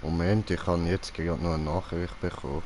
Moment, ich habe jetzt gerade noch eine Nachricht bekommen.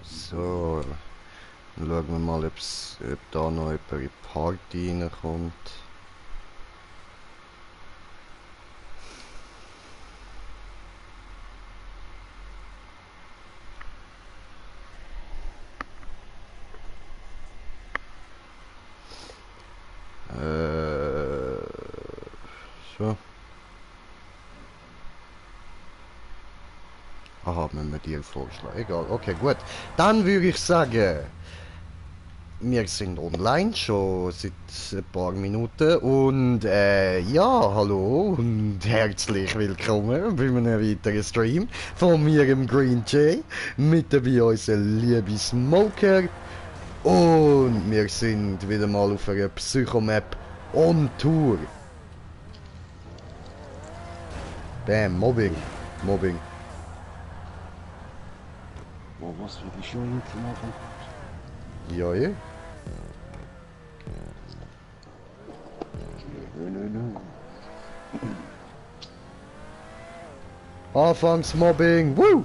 So, dann schauen wir mal, ob da noch jemand in die Party reinkommt. So. Aha, müssen wir dir vorschlagen. Egal, okay, gut. Dann würde ich sagen, wir sind online schon seit ein paar Minuten und ja, hallo und herzlich willkommen bei einem weiteren Stream von mir im Green Jay mit dabei unser liebe Smoker und wir sind wieder mal auf einer Psychomap on Tour. Bam, Mobbing, Mobbing. Boah, was will ich schon jetzt machen? Ja, ja. Nö. Anfangsmobbing, woo!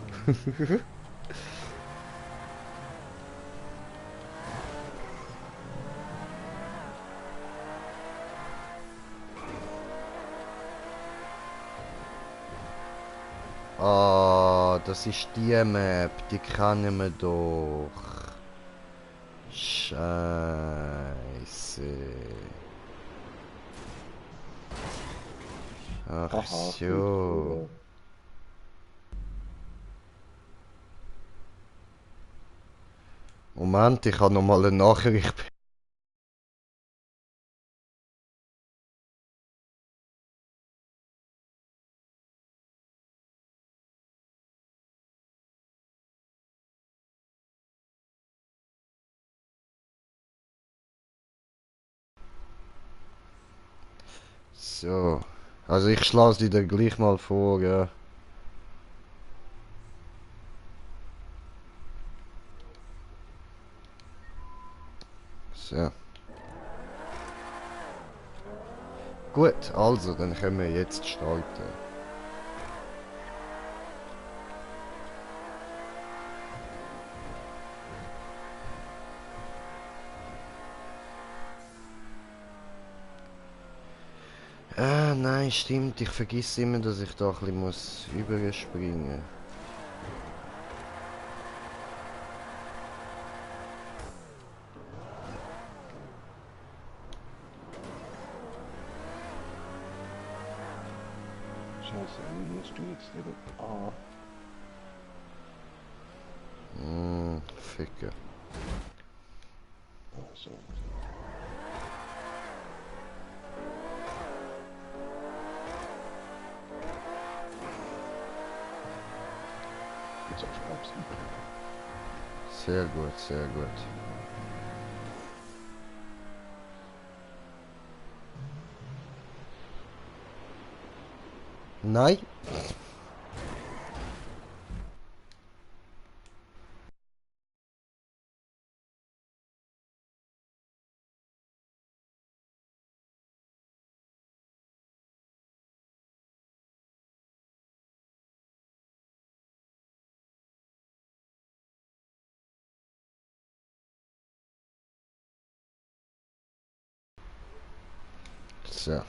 Ah, das ist die Map, die kennen wir doch. Scheiße. Ach Haha, so. Moment, ich habe noch mal eine Nachricht. So. Also ich schlage dir gleich mal vor, ja. So. Gut, also, dann können wir jetzt starten. Ah, nein, stimmt. Ich vergesse immer, dass ich da ein bisschen muss überspringen. Scheiße, wie musst du jetzt wieder... Ah, Ficker. so. Jetzt aufschreibst. Sehr gut, sehr gut. Nein. So.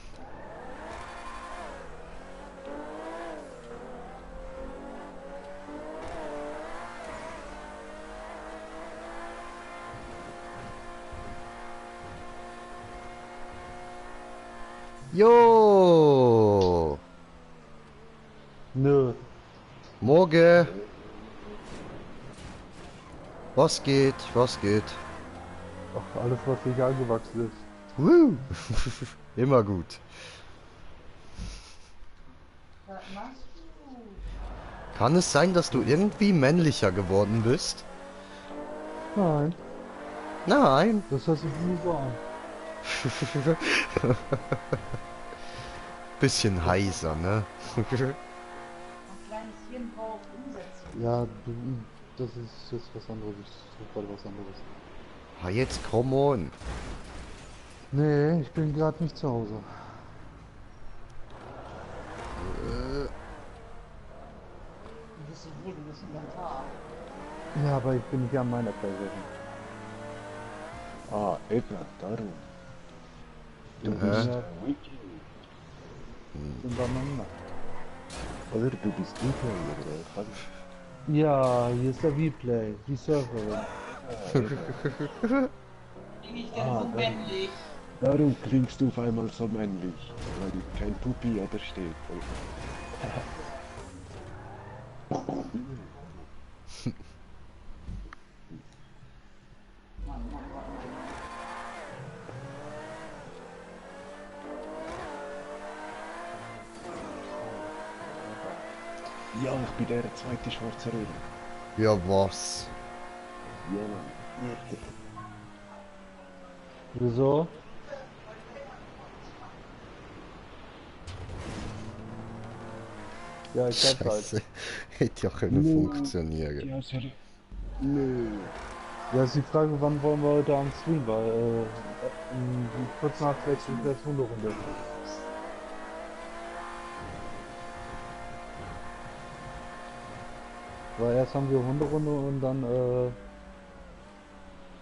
Jo! Nö. Morgen! Was geht? Was geht? Ach, alles was nicht angewachsen ist. Woo. Immer gut. Was machst du? Kann es sein, dass du irgendwie männlicher geworden bist? Nein, Nein. das hört sich nur so an. Bisschen heiser, ne? Ein kleines Hirn braucht Umsetzung. Ja, das ist jetzt was anderes. Ich suche gerade was anderes. Ah, jetzt come on. Nee, ich bin gerade nicht zu Hause. Du bist wohl, du bist mental. Ja, aber ich bin nicht an meiner Playstation. Ah, etwa darum. Du Hä? bist Ja. Wiki. Sind beieinander. Oder du bist E-Player, oder? Kann Ja, hier ist der V-Play, die Serverin. Bin ich denn so männlich? Darum klingst du auf einmal so männlich, weil kein Pupi oder steht. Mann, Mann, Mann, Mann. Ja, ich bin der zweite schwarze Röhre. Ja, was? Ja, Mann. Wieso? Ja, ich hab's halt. Scheiße. Hätte ja können funktionieren. Ja, sorry. Nö. Ja, ist die Frage, wann wollen wir heute am Stream, weil kurz nach wechseln wir jetzt Hunderunde. Weil erst haben wir Hunderunde und dann,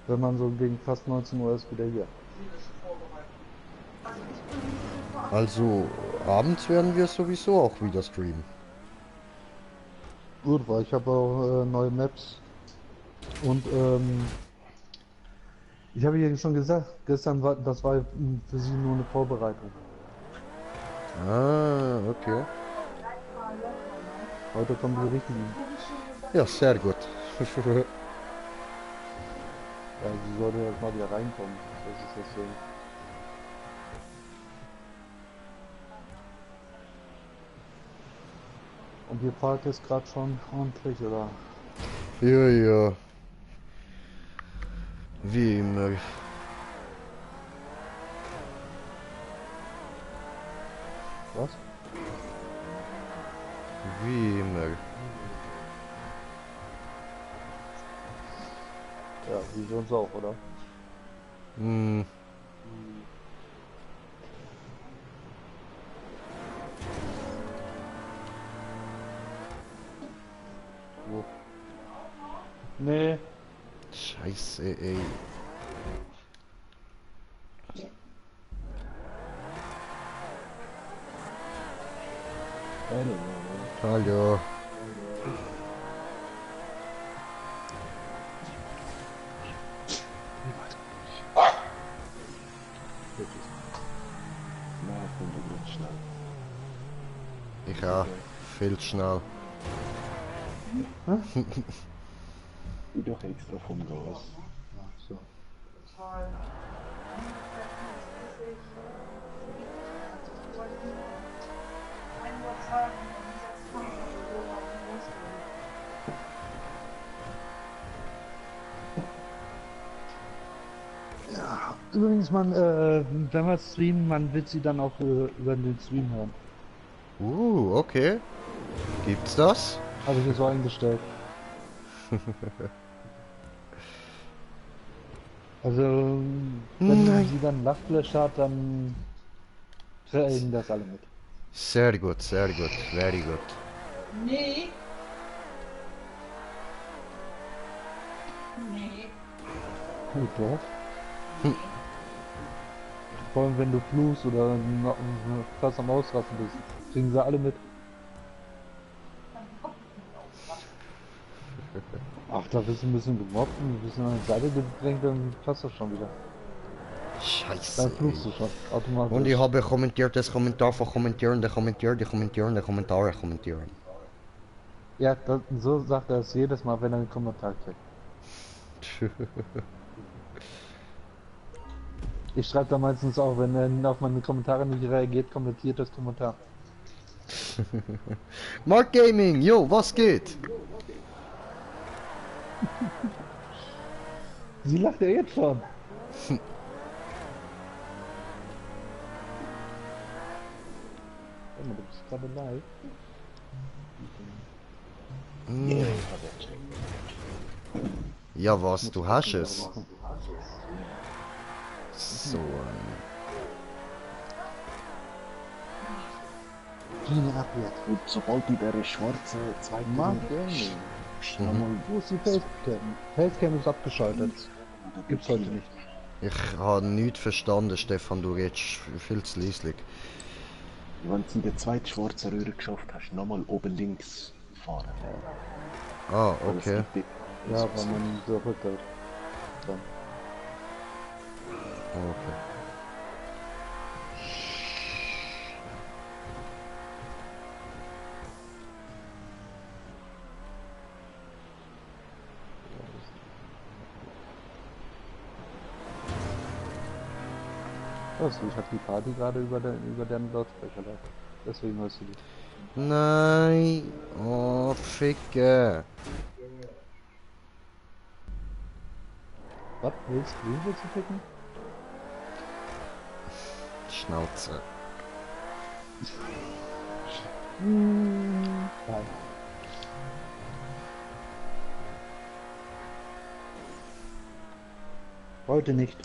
wenn man so gegen fast 19 Uhr ist, wieder hier. Also, abends werden wir sowieso auch wieder streamen. Gut, weil ich habe auch neue Maps und ich habe ja schon gesagt, gestern war das war für sie nur eine Vorbereitung. Ah, okay. Heute kommen die richtigen. Ja, sehr gut. Ja, sie sollte jetzt mal wieder reinkommen. Das ist das Ding. Und ihr fahrt jetzt gerade schon ordentlich, oder? Ja, ja. Wie immer. Was? Wie immer. Ja, wie sonst auch, oder? Hm. Wo? Nee. Scheiße, ey. Hallo. Na, komm, du bist schnell. Ich auch. Viel zu schnell. Du doch extra vom Gas. Ach so. Toll. Ein Wort sagen und jetzt kommt noch so auf den Losgehen. Ja, übrigens, wenn wir streamen, man wird sie dann auch über den Stream hören. Okay. Gibt's das? Habe ich jetzt so eingestellt. Also, wenn Nein. sie dann Lachflash hat, dann kriegen das alle mit. Sehr gut, sehr gut. Very good. Nee. Nee. Oh, doch. Vor allem, wenn du fluchst oder krass am Ausrasten bist, kriegen sie alle mit. Ach, da bist du ein bisschen gemobbt und ein bisschen an die Seite gedrängt, dann passt das schon wieder. Scheiße. Dann flugst du schon automatisch. Und ich habe kommentiert, das Kommentar von kommentieren, der kommentiert, die kommentieren, der Kommentare kommentieren. Ja, das, so sagt er es jedes Mal, wenn er einen Kommentar kriegt. Ich schreibe da meistens auch, wenn er auf meine Kommentare nicht reagiert, kommentiert das Kommentar. Mark Gaming, yo, was geht? Sie lacht ja jetzt schon. Warte mal, du bist gerade live. Ja, was, du hast es. So, Gene abwärts. Und sobald du der schwarzen zweiten Mark Runde Gaming. bist, nochmal Wo ist die Facecam? Facecam ist abgeschaltet. Gibt's heute nicht. ich habe nichts verstanden, Stefan, du redest viel zu leislich. wenn du in der zweiten schwarzen Röhre geschafft hast, nochmal oben links fahren. Ah, Weil es okay. gibt Ja, weil man so rückert. Dann. Okay. Was, ich hab die Party gerade über deinen Lautsprecher laufen. Deswegen hörst du die. Nein. Oh, Ficke. Was, willst du picken? Schnauze. Nein. Heute nicht.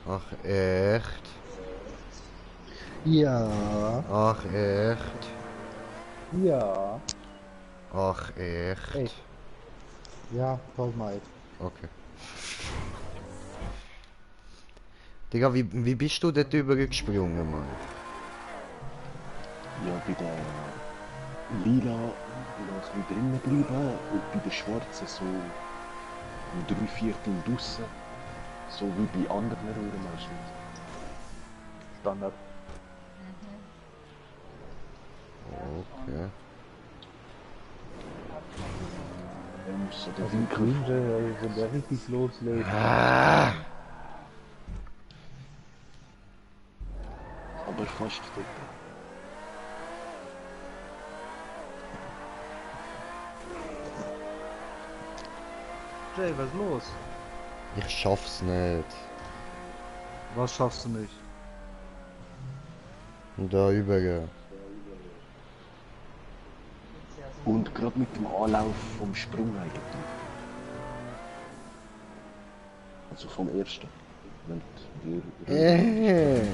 Ach, echt? Ja. Ach, echt? Ja. Ach, echt? Echt. Ja, toll mal. Okay. Digga, wie bist du dort übergesprungen, Mann? ja bei der Lila noch ein bisschen drinnen bleiben und bei der Schwarzen so um 3/4 draussen. So wie bei anderen Röhren meistens. Standard. Okay. So der Also Winkel Green Jay, wenn der richtig loslegt. Ah! aber fast dort. Jay, was ist los? Ich schaff's nicht. Was schaffst du nicht? Da übergehen. Und gerade mit dem Anlauf vom Sprung eigentlich. Also vom ersten. Wenn die Röhre-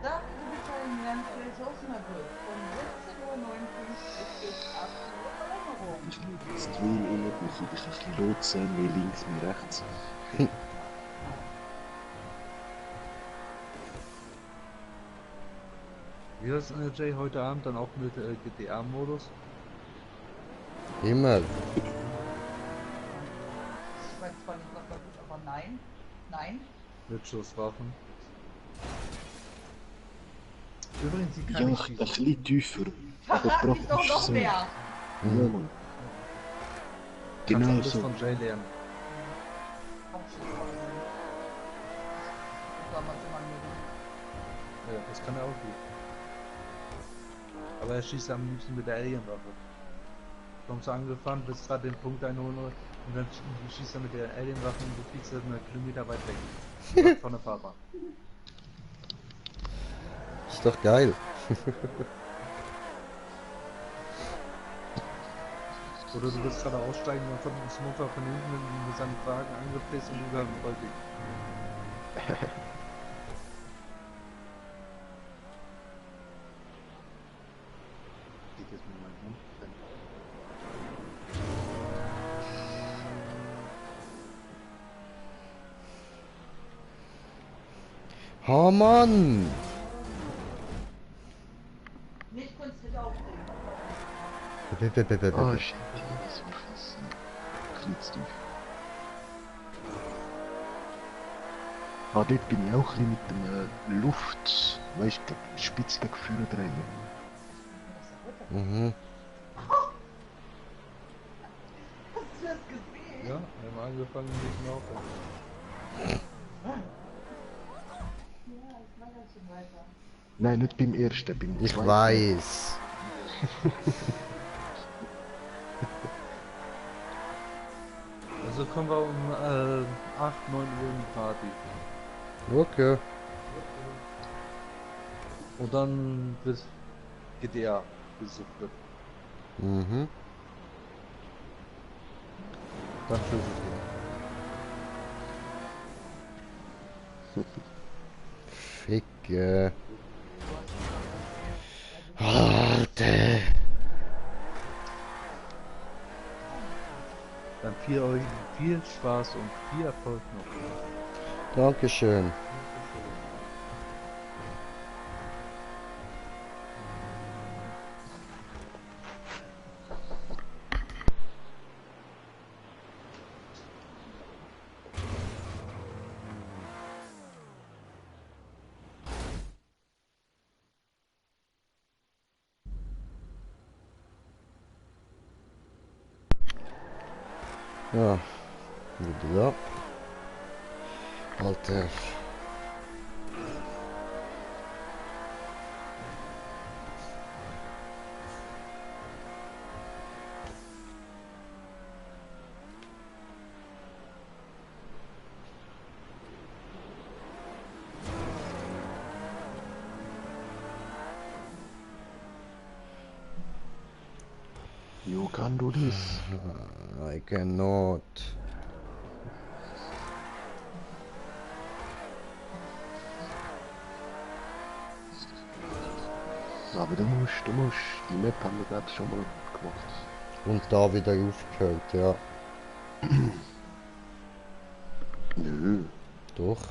Daten Sie bitte in Landkreis Osnabrück von 17:59 Uhr bis 18 Uhr Verlängerung. Ich schaue den Stream rein, muss ich ein bisschen lotsen, mehr links, mehr rechts. Wie ist das Jay heute Abend dann auch mit GTA-Modus? Immer. Ich weiß zwar nicht, was das ist, aber nein. Nein. Mit Schusswaffen. Übrigens, sie Ja, kann ein nicht schießen. bisschen tiefer. Aber Verrat dich doch praktisch noch so. mehr. Ja, Mann. Kannst Genau alles so. von Jay lernen. Damals immer mögen. Ja, das kann er auch gut. Aber er schießt am liebsten mit der Alien-Waffe. Kommst du angefahren, bist gerade den Punkt einholen und dann schießt er mit der Alien-Waffe und du fliegst dann 100 Kilometer weit weg. Von der Fahrbahn. Ist doch geil. Oder du willst gerade aussteigen und dann kommt ein Smoker von hinten mit seinen Wagen angepisst und du dann folgt ihm. Geht jetzt mit meinem Hund. Oh Mann! Nicht künstlich aufregen. Oh shit, das war fast kriegstief. Ah, dort bin ich auch ein bisschen mit dem Luft, weißt du, spitz gegen vorne drehen. Mhm. Hast du das gesehen? Ja, wir haben angefangen mit dem Laufen. Ja, ich mache das schon weiter. Nein, nicht beim ersten, beim Ich zweiten. weiß. Also kommen wir um 8, 9 Uhr in die Party. Okay. Und dann wird GTA gesucht wird. Mhm. Dann schlüsselt Ficke. Warte. Dann euch viel Spaß und viel Erfolg noch. Dankeschön. Ja. Wieder da. Alter. Jo, kann du das? I cannot. Aber du musst, die Map haben wir gerade schon mal gemacht. Und da wieder aufgehört, ja. Nö. Doch.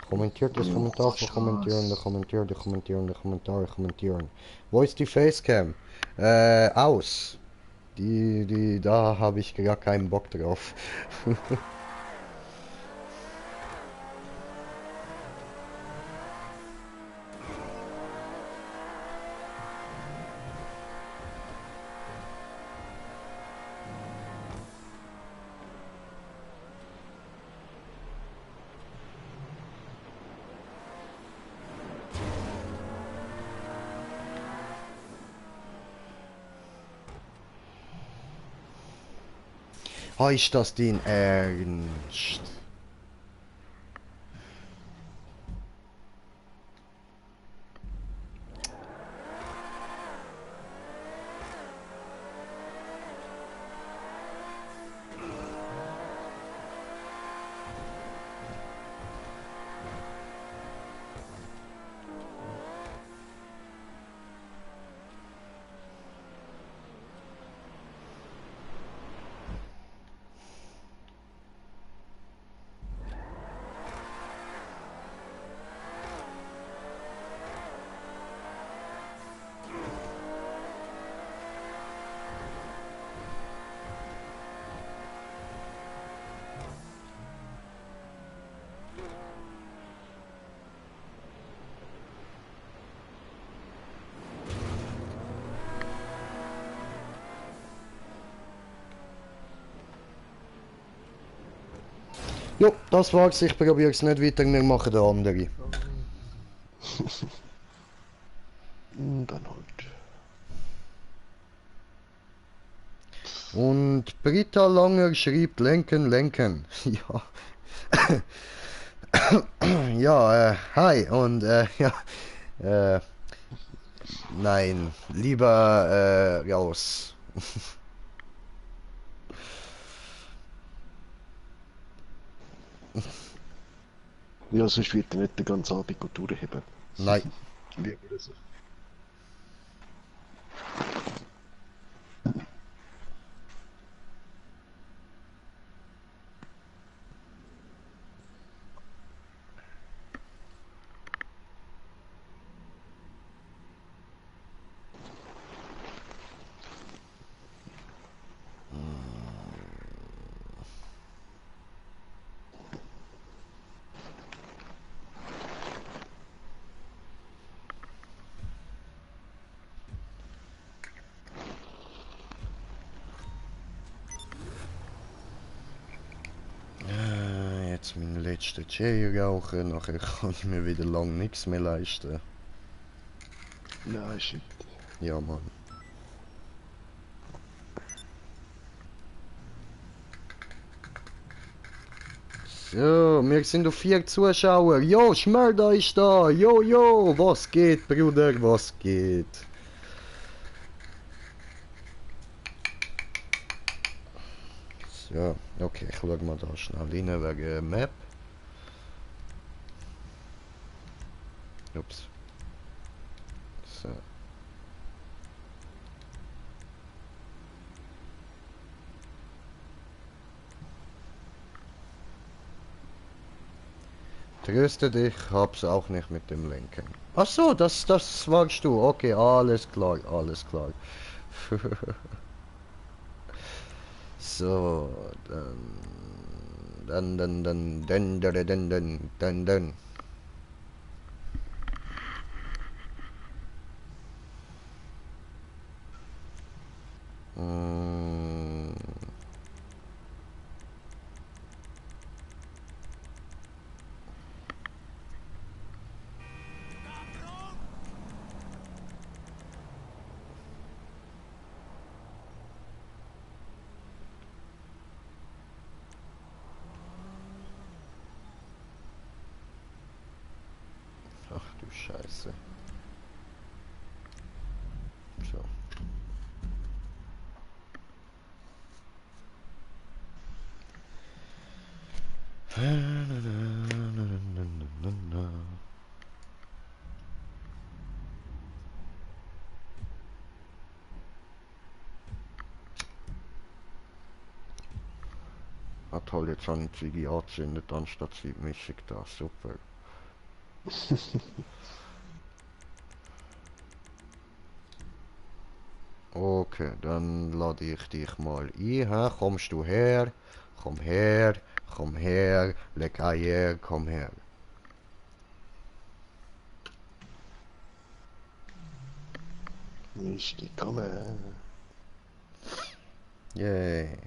Kommentiert das Kommentar, kommentieren, kommentieren, kommentieren, Kommentare, kommentieren. Wo ist die Facecam? Aus. Da habe ich gar keinen Bock drauf. Ah, ist das dein Ernst? Jo, das war's. Ich probiere es nicht weiter. Wir machen den andere. Dann halt. Und Britta Langer schreibt lenken, lenken. Ja. Ja, hi und ja. Äh, nein, lieber raus. Ja, sonst wird er nicht den ganzen Abend gut durchheben. Nein. Lieber so. jetzt meinen letzten J rauchen, nachher kann ich mir wieder lang nichts mehr leisten. Ja, shit. Ja, Mann. So, wir sind auf 4 Zuschauer. Jo, Schmörder ist da. Jo, jo, was geht, Bruder, was geht? So, okay, ich schau mal da schnell rein wegen Map. Ups. So. Tröste dich, hab's auch nicht mit dem Lenken. Ach so, das warst du. Okay, alles klar, alles klar. So, dann. Mm. Ach du Scheiße. So. Ah toll, jetzt habe ich die Ziege angezündet anstatt die Mischung da. Super. Okay, dann lade ich dich mal ein. Ha? Kommst du her? Komm her, komm her, leg Eier, komm her. Nicht gekommen. Yay.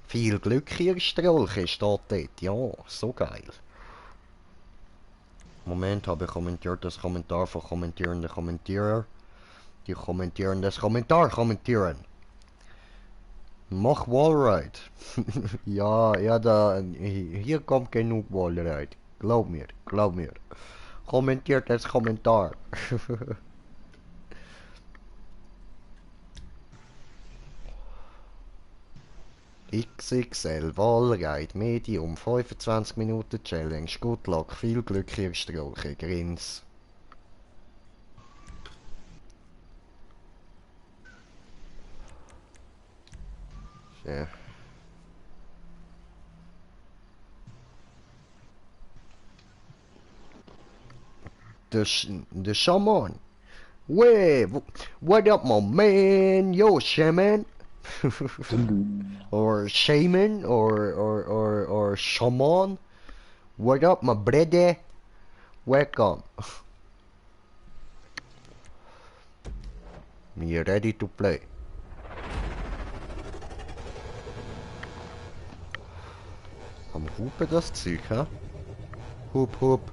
Viel Glück, ihr Strolche, steht dort. Ja, so geil. Moment, habe ich kommentiert das Kommentar von kommentierenden Kommentierer. Die kommentieren das Kommentar kommentieren. Mach Wallride. Ja, ja, hier kommt genug Wallride. Glaub mir, glaub mir. Kommentiert das Kommentar. XXL Wallride Medium 25 Minuten Challenge. Good luck, viel Glück, ihr Strolche. Grins. Ja. The shaman. Way, what up, my man? Yo, shaman. Or shaman, or shaman. What up, my brother? Welcome. Me ready to play. Am Hupe das Zeug, hä? Hup, hup.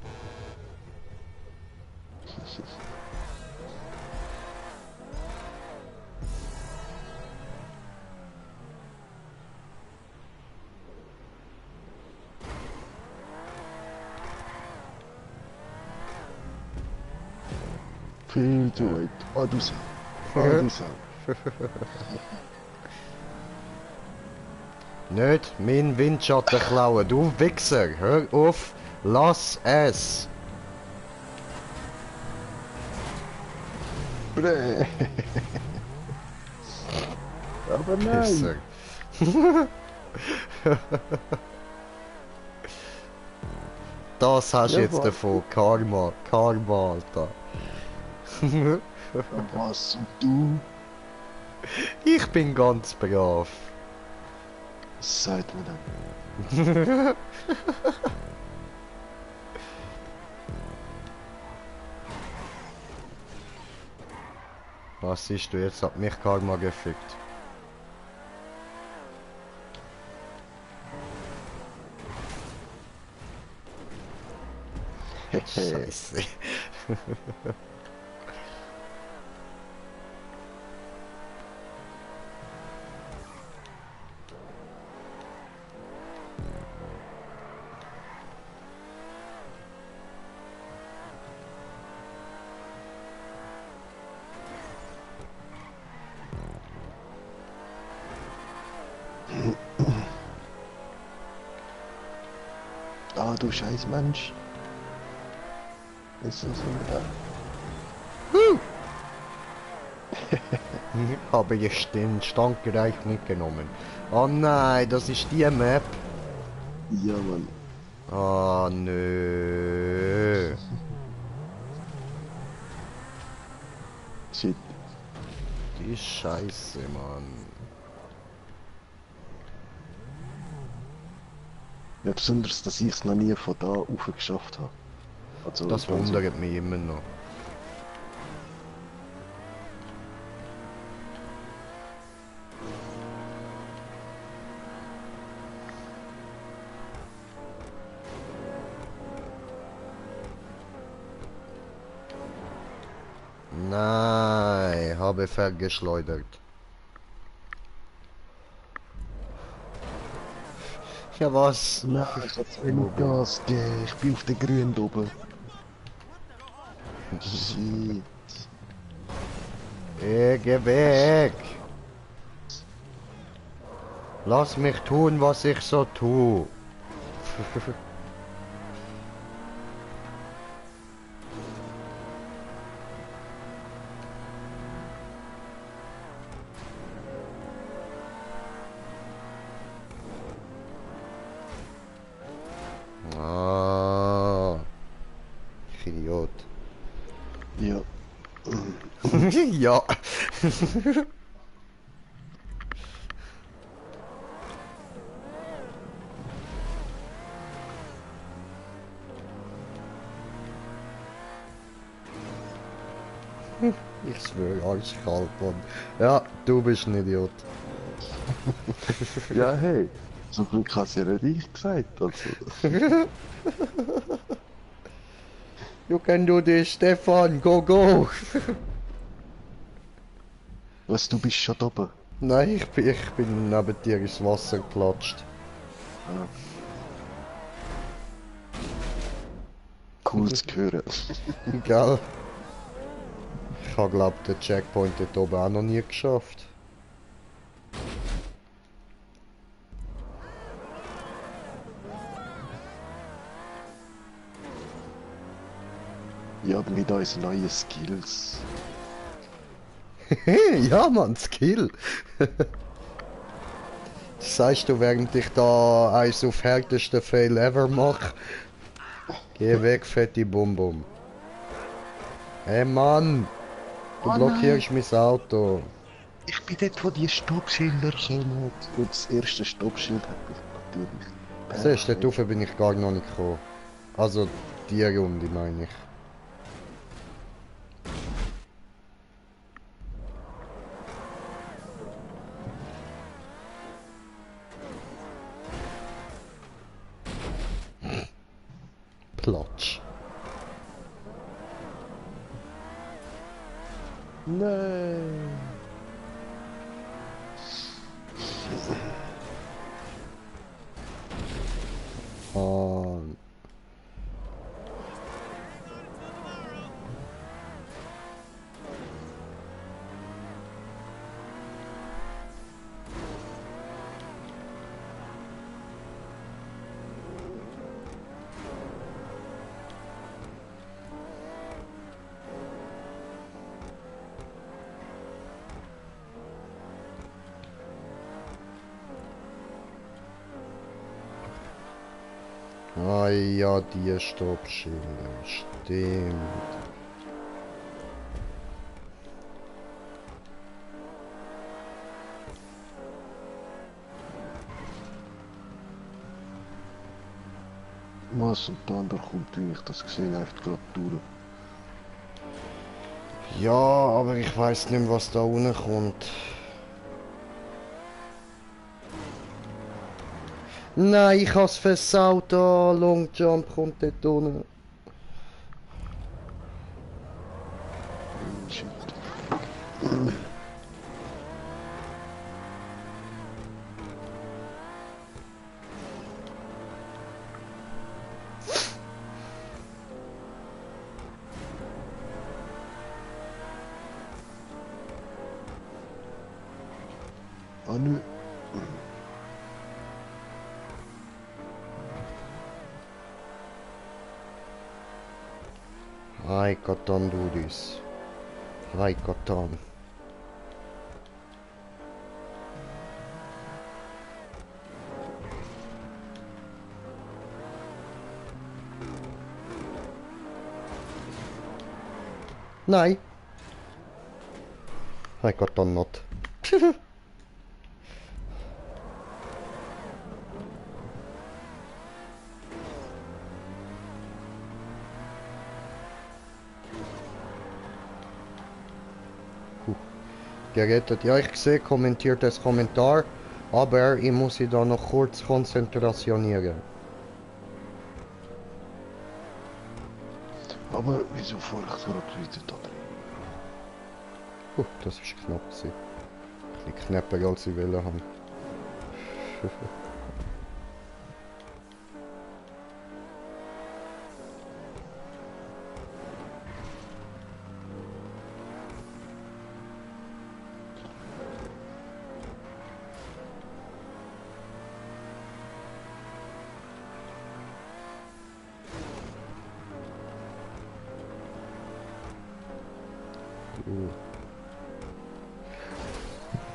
Viel zu weit. Ah, du Sau. Ah, du Sau. Nicht mein Windschatten klauen, du Wichser! Hör auf! Lass es! Bre. Aber nein. Pisser. Das hast du Ja, jetzt was? davon. Karma. Karma, Alter. Was und du? Ich bin ganz brav. Was sagt man dann? Was siehst du jetzt? Hat mich Karma gefickt. Scheiße. Ah, du scheiß Mensch. Ist das wieder? Habe ich den Standbereich mitgenommen. Oh nein, das ist die Map. Ja, Mann. Oh nö. Shit. Die Scheiße, Mann. Ja, besonders, dass ich es noch nie von da rauf geschafft habe. Also, Das wundert mich immer noch. Nein, habe vergeschleudert. Ja was? Nein, ich hab zu wenig Gas gegeben. Ich bin auf den Grün oben. Shit. Geh weg! Lass mich tun, was ich so tue. Ah, ich Idiot. Ja. Ja. Ich schwöre, alles kalt, Mann. Ja, du bist ein Idiot. Ja, hey. So Glück hast du ja nicht ich gesagt. Also. You can do this, Stefan, go, go! Was, du bist schon da oben? Nein, ich bin neben dir ins Wasser geplatscht. Ah. Cool zu hören. Gell? Ich habe glaub den Checkpoint dort oben auch noch nie geschafft. Ja, aber mit unseren neuen Skills. Ja, Mann, Skill! Das sagst du, während ich da eins auf härtesten Fail ever mache. Geh weg, fette Bum-Bum. Hey Mann! Du Oh blockierst mein Auto. Ich bin dort, wo die Stoppschilder kommen. Und das erste Stoppschild hat mich natürlich. Siehst du, dort rauf bin ich gar noch nicht gekommen. Also, die Runde meine ich. Platsch. Nein. Und ah ja, die Stoppschilder. Stimmt. Was und der andere kommt, wie ich das gesehen habe, gerade durch. Ja, aber ich weiß nicht mehr, was da unten kommt. Nein, ich hab's versaut da. Long Jump kommt dort unten. Shit. Ah, nö. Hai Katan, du dies. Hai Katan. Nein. Hai Katan not. Gerettet. Ja, ich sehe, kommentiert das Kommentar, aber ich muss sie da noch kurz konzentrationieren. Aber wieso fahre ich gerade wieder da drin? Das ist knapp gewesen. Ein bisschen knapper als ich wollte haben.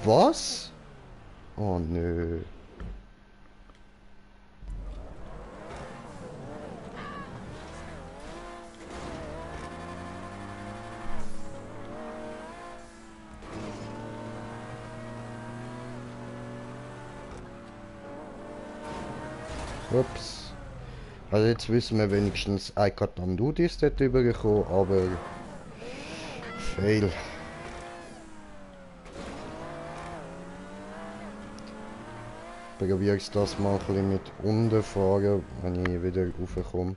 Was? Oh nö. Ups. Also jetzt wissen wir wenigstens, I got on do this dort übergekommen, aber fail. Probiere ich das mal ein bisschen mit unten fahren, wenn ich wieder raufkomme.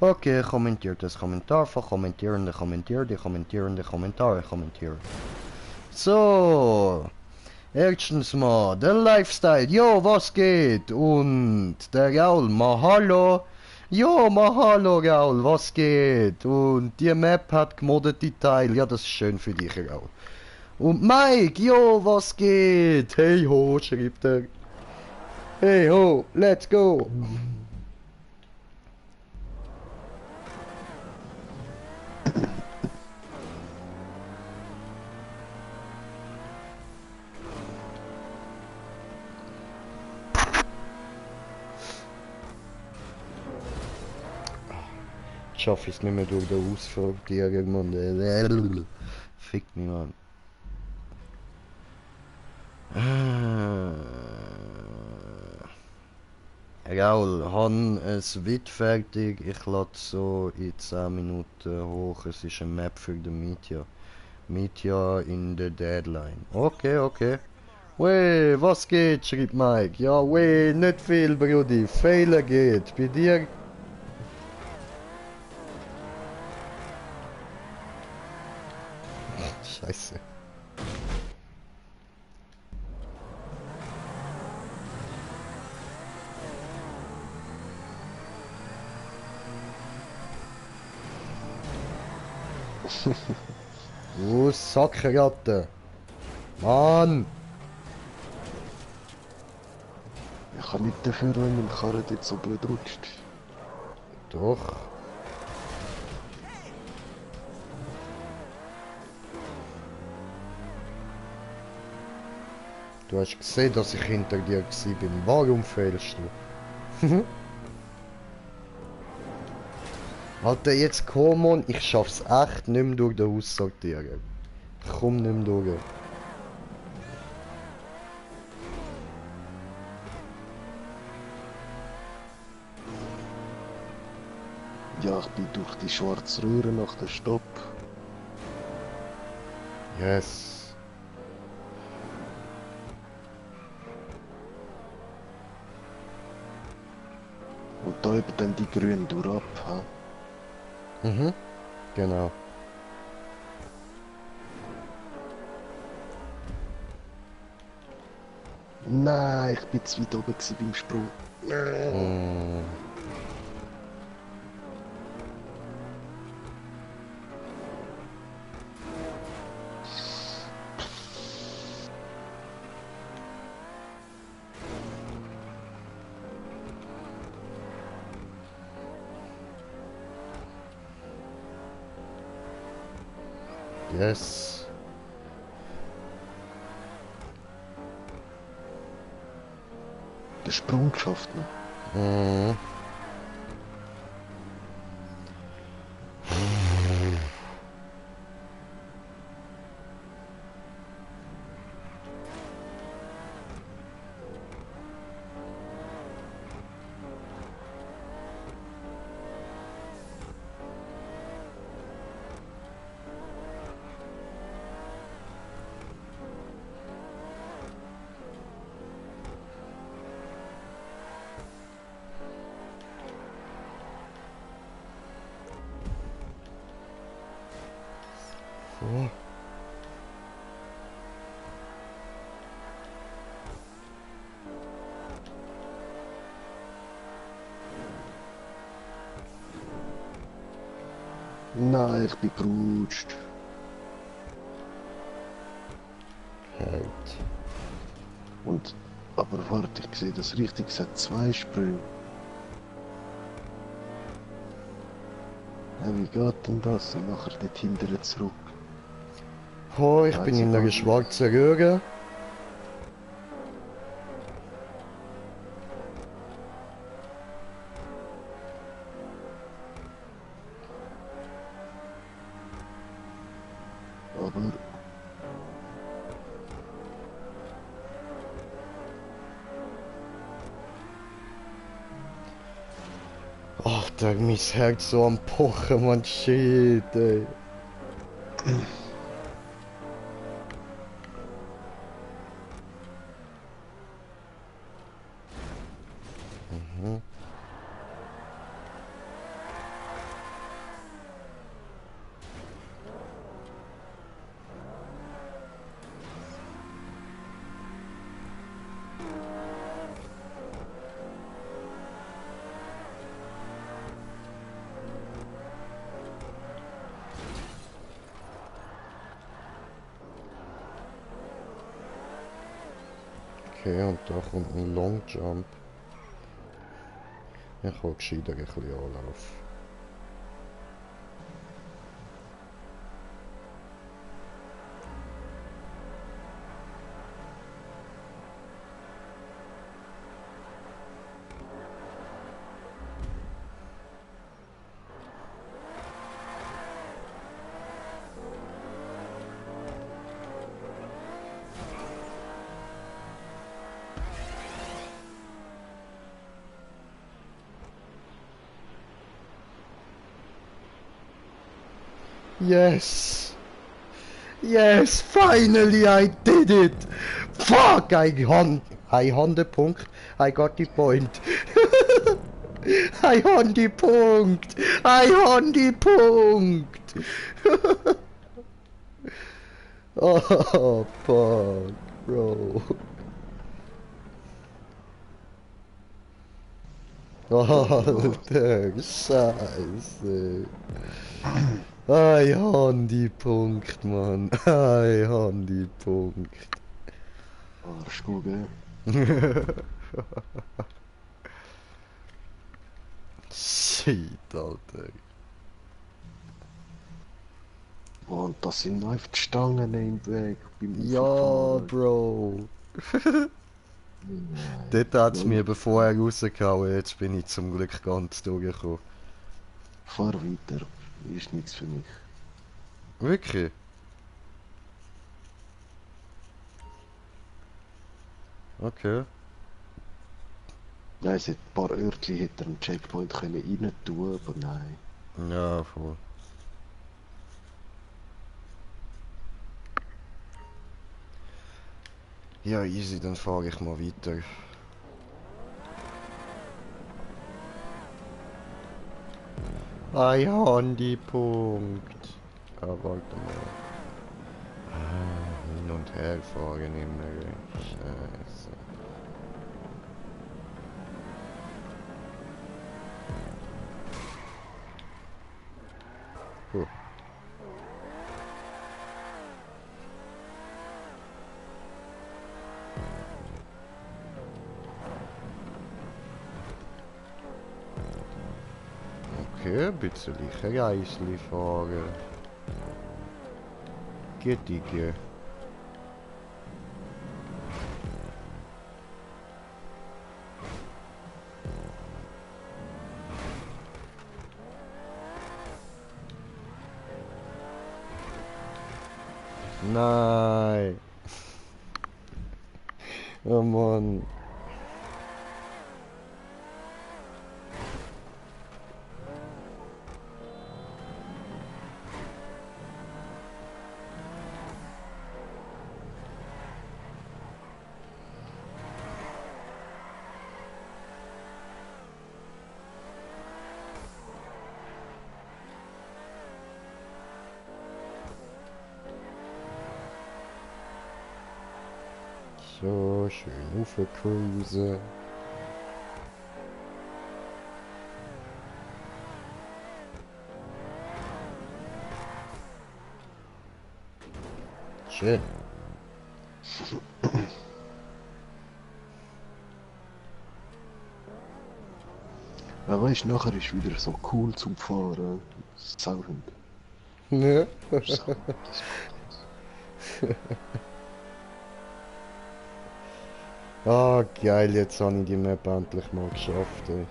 Okay, kommentiert das Kommentarfach, kommentierende Kommentare kommentieren. So, erstens mal, der Lifestyle, jo, was geht? Und der Raul, mahalo. Jo, mahalo Raul, was geht? Und die Map hat gemoddete Teile, ja, das ist schön für dich, Raul. Und Mike, jo, was geht? Hey ho, schreibt er. Hey ho, let's go. Ich schaffe es nicht mehr durch den Ausflugtier, Mann. Fick mich, Mann. Raul, han es wird fertig. Ich lade so in 10 Minuten hoch. Es ist eine Map für den Meteor. Meteor in der Deadline. Okay, okay. Wey, was geht? Schreibt Mike. Ja, wey, nicht viel, Brudi. Fehler geht. Bei dir? Scheiße. Du Sackratte. Mann. Ich kann nicht dafür, wenn mein Karren jetzt so blöd rutscht. Doch. Du hast gesehen, dass ich hinter dir bin. Warum fehlst du? Alter, jetzt komm on, ich schaff's echt nicht mehr durch den Haus sortieren. Ich komm nicht mehr durch. Ja, ich bin durch die schwarze Röhre nach dem Stopp. Yes. Und da eben dann die grünen durch ab. Ha? Mhm. Genau. Nein, ich bin zu weit oben gewesen beim Sprung. Mm. Yes. Den Sprung geschafft noch. Mhm. So. Nein, ich bin gerutscht. Halt. Und, aber warte, ich sehe das richtig, es hat 2 Sprünge. Ja, wie geht denn das? Und nachher dort hinterher zurück. Oh, ich Weiß bin ich in gar einer nicht. schwarzen Röhre. Aber Alter, mein Herz so am Pochen, man, shit, ey. Mhm. Okay, und da kommt ein Long Jump. Ich hol gescheiter ein bisschen Anlauf. Yes! Yes! Finally I did it! Fuck! I won the punkt. I got the point. I won the punkt! I won the punkt! Oh, fuck, bro. Alter, Scheiße. I won die Punkt, Mann. I won die Punkt. Arschkuh, gell? Shit, Alter. Oh, und das sind einfach die Stangen im Weg beim Ja, Auffahren. Bro. Nein. Dort hat es mir bevor rausgehauen, jetzt bin ich zum Glück ganz durchgekommen. Fahr weiter. Ist nichts für mich. Wirklich? Okay. Nein, es hat ein paar Örtchen hätte er einen Checkpoint können rein tun, aber nein. Ja, voll. Ja, easy, dann fahre ich mal weiter. Ein Handypunkt. Ah, warte mal. Hin und her fahren immer. Scheiße. Huh. Okay, ein bisschen Reisli fahren. Gittige. Nein. Oh Mann. So, schön Ufercruise. Schön. Aber weißt, nachher ist wieder so cool zum Fahren. Sauhund. Ne? Sauhund, das macht nichts. Ah, geil, jetzt habe ich die Map endlich mal geschafft. Ey.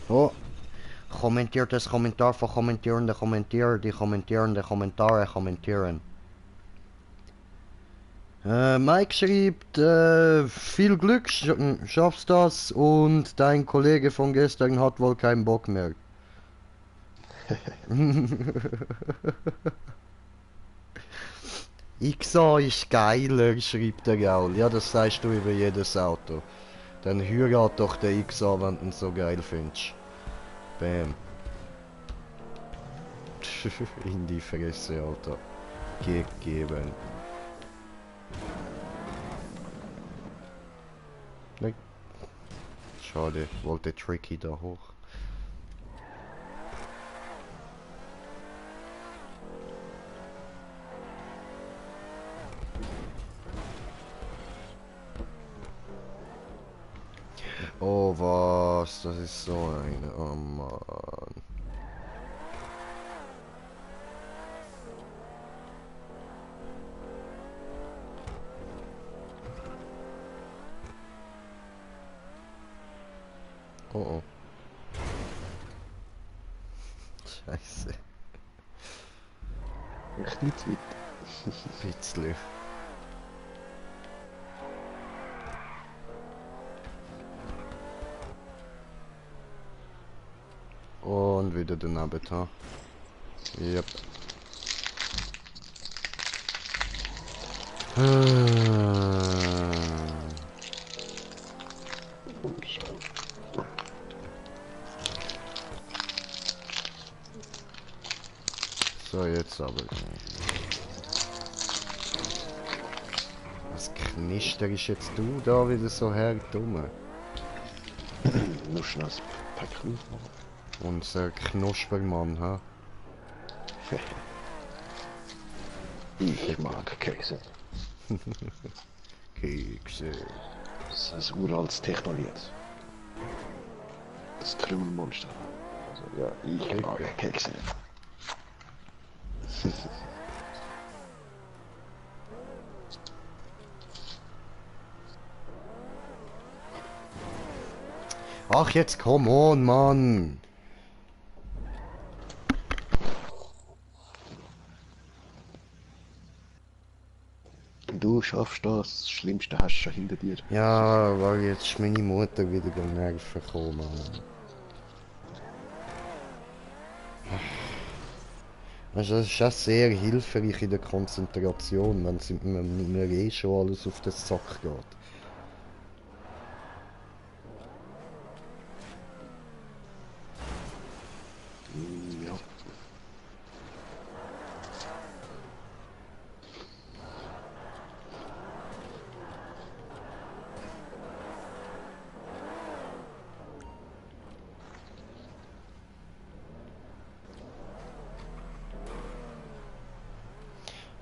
Oh, kommentiert das Kommentar von kommentierende Kommentier, die kommentierende Kommentare kommentieren. Mike schreibt, viel Glück, schaffst das und dein Kollege von gestern hat wohl keinen Bock mehr. XA ist geiler, schreibt der Gaul. Ja, das sagst du über jedes Auto. Dann heirat doch den XA, wenn du ihn so geil findest. Bam. In die Fresse, Alter. Gegeben. Nein. Schade, wollte Tricky da hoch. Oh was, das ist so eine, oh Mann. Oh oh. Scheiße. Echt nicht weit. Bisschen. Und wieder daneben da. Yep. So, jetzt aber. Was Knister ist jetzt du da wieder so herdumme? Nur schnell das Päckchen aufmachen. Unser Knuspermann, ha? Ich mag Kekse. Kekse. Das ist ein uraltes Technolied. Das Krümelmonster. Also ja, ich mag Kekse. Ach, jetzt come on, Mann. Du schaffst das. Das Schlimmste hast du schon hinter dir. Ja, weil jetzt ist meine Mutter wieder nerven gekommen, Mann. Also das ist auch sehr hilfreich in der Konzentration, wenn mir eh schon alles auf den Sack geht. Ja.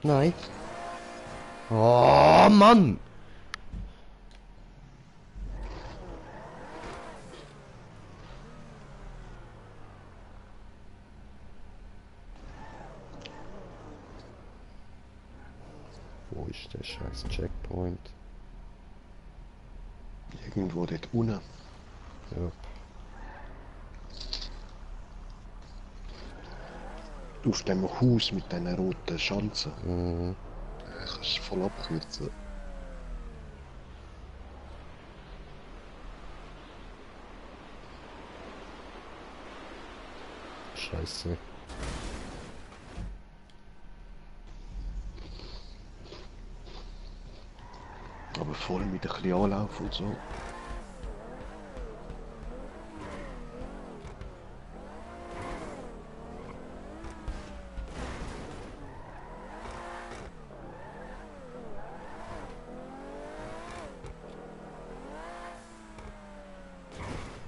Nein. Oh, Mann! Wo ist der scheiß Checkpoint? Irgendwo dort unten. Ja. Auf dem Haus mit diesen roten Schanzen. Mhm. Kannst du voll abkürzen. Scheiße. Aber voll mit ein bisschen Anlauf und so.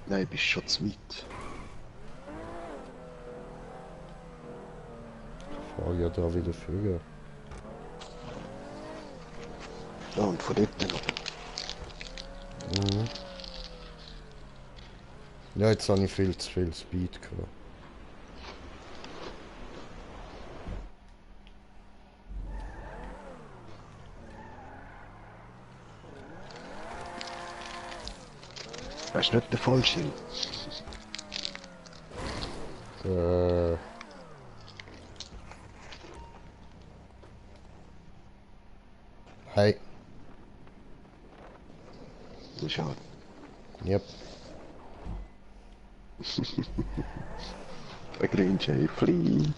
Nein, bist schon zu weit. Ich fahre ja da wieder früher. Ja, und von dort noch. Mhm. Ja, jetzt habe ich viel zu viel Speed gehabt. Weißt du nicht den Fallschirm? Äh. Hey. Schade. Yep. Der Green Jay, flieh!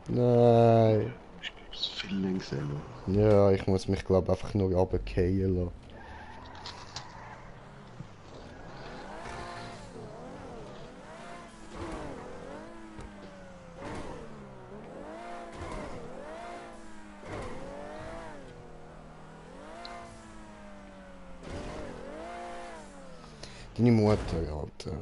Nein. Das viel langsamer. Ja, ich muss mich glaube einfach nur runterfallen lassen. Deine Mutter, Alter.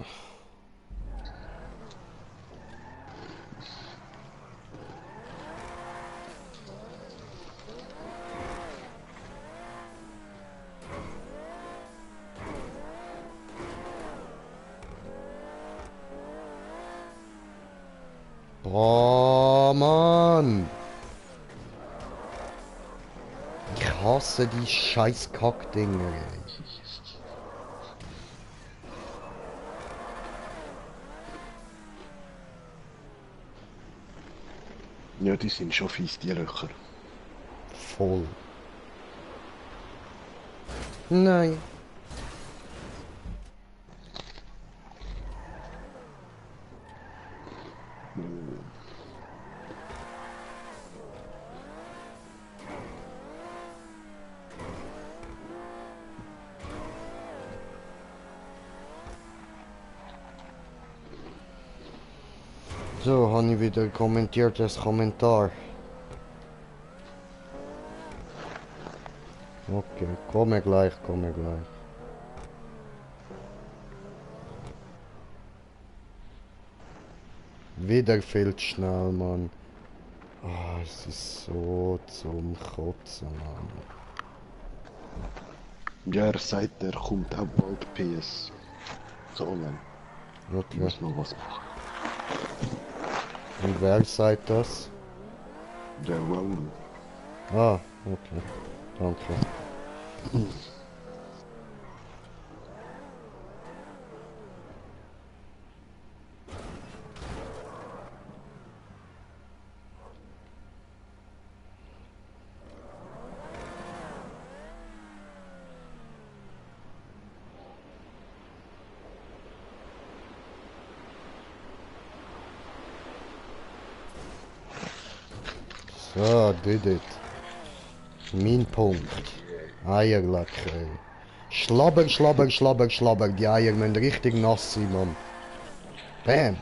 Oh, Mann! Ich hasse die scheiß Kackdinger, ey. Ja, die sind schon fies, die Löcher. Voll. Nein. So, habe ich wieder kommentiertes Kommentar. Okay, komme gleich, komme gleich. Wieder viel zu schnell, Mann. Ah, es ist so zum Kotzen, Mann. Ja, er sagt, er kommt auch bald PS. So online. Ich Okay. muss noch was machen. Und wer sagt das? Der Raul. Ah, okay. Danke. So, did it. Mein Punkt. Eierlack, ey. Schlabber, schlabber, schlabber, schlabber. Die Eier müssen richtig nass sein, Mann. Bam.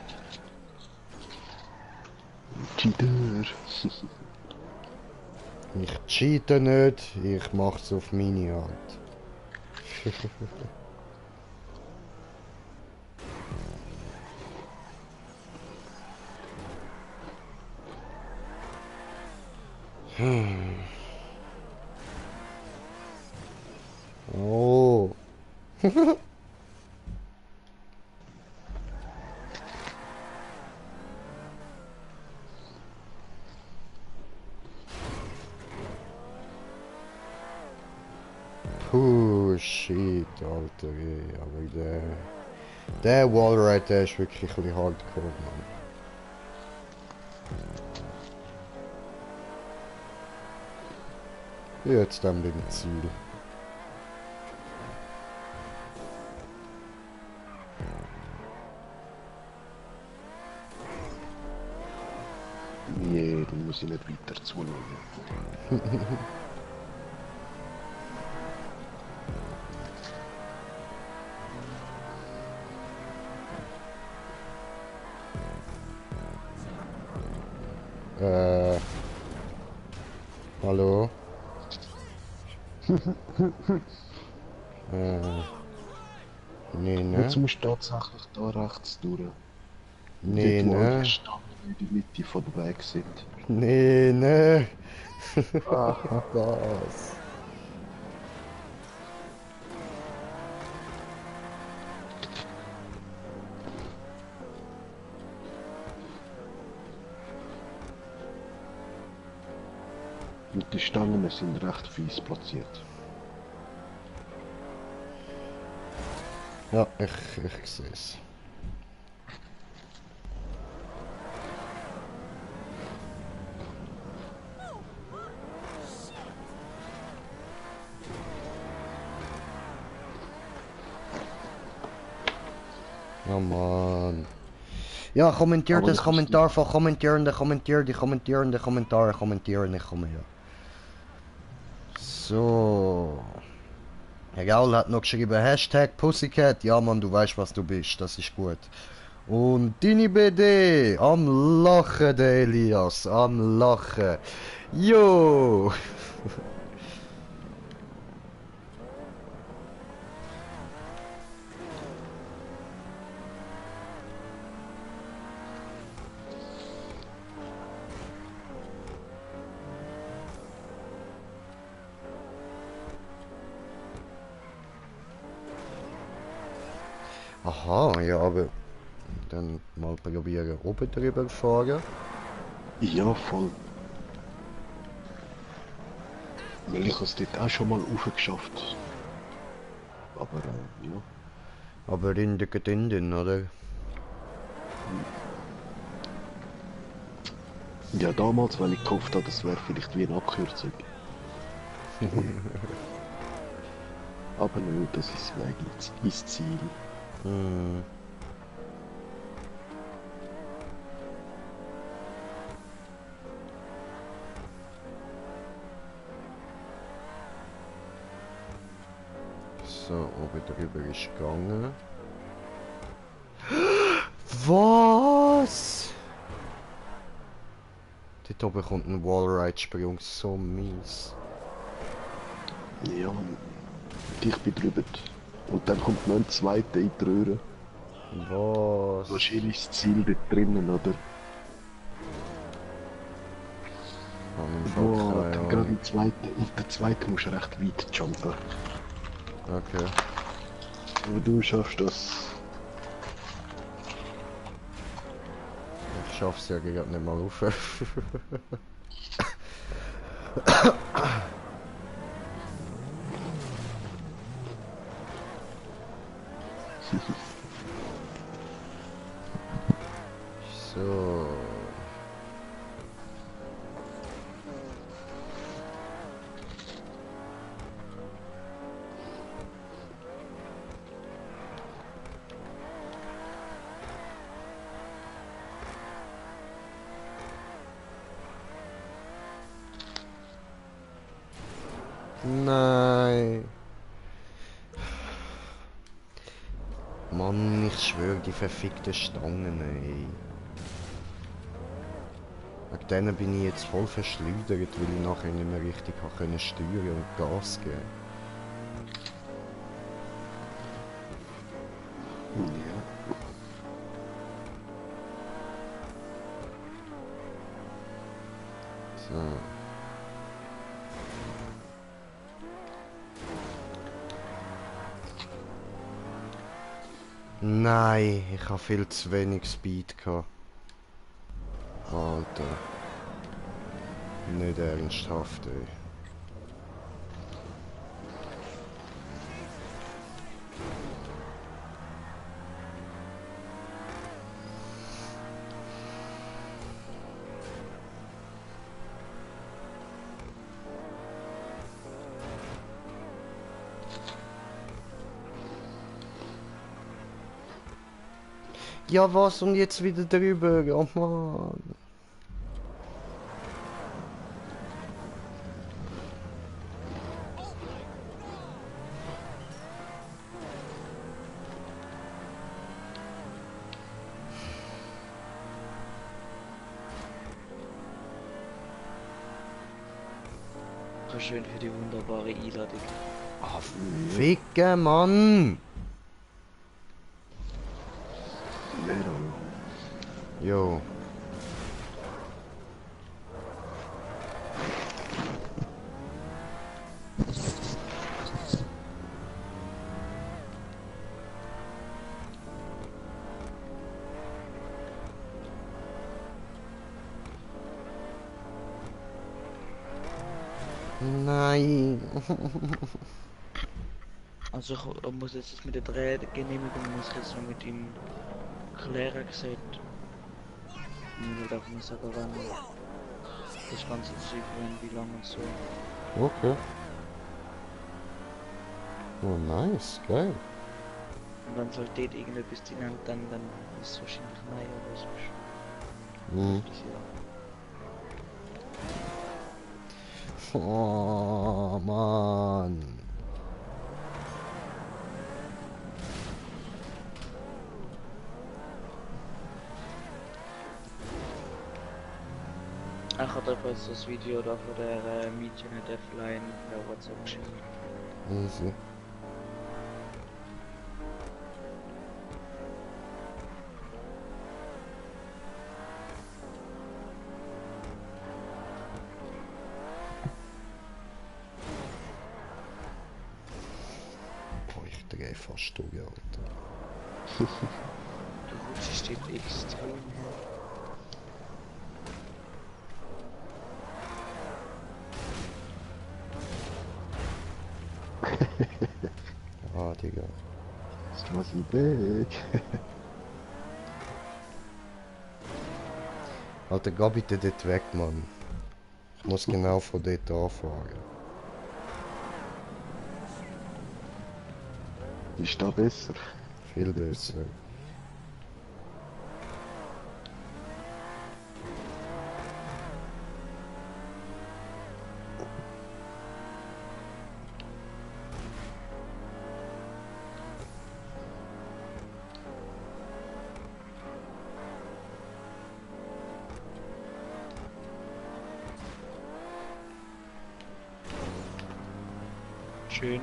Cheater. Ich cheate nicht, ich mach's auf meine Art. Oh. Puh, shit, Alter, ey, aber der Wallride, der ist wirklich ein bisschen hardcore, Mann. Jetzt dann beim Ziel. Nee, du musst ich nicht weiter zuhören. Hallo? Nee, Jetzt ne? musst du tatsächlich da rechts durch. Nee, Dort, wo all ne? die Stangen in der Mitte von der Weg sind. Nee, ne? Aha. Was? Und die Stangen sind recht fies platziert. Ja, ich sehe es. Ja, Mann. Ja, kommentiert Aber das du kannst Kommentar van kommentierende, kommentiert die kommentierende Kommentare, kommentieren, ich komme ja. So. Herr Gaul hat noch geschrieben, Hashtag Pussycat. Ja, Mann, du weißt, was du bist, das ist gut. Und Dini BD, am Lachen, der Elias, am Lachen. Jo! Aha, ja, aber dann mal probieren, oben drüber fahren. Ja, voll. Weil ich es dort auch schon mal aufgeschafft. Aber ja. Aber in der Gedindin, oder? Ja, damals, weil ich gehofft habe, das wäre vielleicht wie eine Abkürzung. Aber nur, das ist Weg ins Ziel. Hm. So, oben drüber ist gegangen. Was? Dort oben kommt ein Wallride-Sprung, so mies. Ja, ich bin drüber. Und dann kommt noch ein zweiter in die Röhre. Was? Wahrscheinlich ist das Ziel dort drinnen, oder? Boah, Keine dann gerade Ahnung. im zweiten. Und der zweite muss recht weit jumpen. Okay. Aber du schaffst das. Ich schaff's ja gerade nicht mal auf. So. Nein. Mann, ich schwöre, die verfickten Stangen, ey. Wegen denen bin ich jetzt voll verschleudert, weil ich nachher nicht mehr richtig können steuern und Gas geben. Ja. So. Nein, ich habe viel zu wenig Speed gehabt. Alter. Nicht ernsthaft, ey. Ja, was? Und jetzt wieder drüber? Oh Mann. Schön für die wunderbare Einladung. Ah, Ficke, Mann! Jo. Nein. Also ich muss jetzt das mit der Drehgenehmigung muss ich jetzt noch mit ihm klären gesagt. Ich würde einfach mal sagen, wann das Ganze zu sein, wie lange und so. Okay. Oh, nice, geil. Und wenn es halt dort irgendetwas drin hat, dann ist es wahrscheinlich nein oder so. Mhm. Das ja. Oh, Mann. Ich habe jetzt das Video da von der Mädchen in der Flying per WhatsApp geschickt. Easy. Boah, ich drehe fast durch, Alter. Der Rutsche steht extrem her. Ah, Digga. Ist was im Weg. Alter, geh bitte dort weg, Mann. Ich muss genau von dort anfahren. Ist da besser? Viel besser. Schön.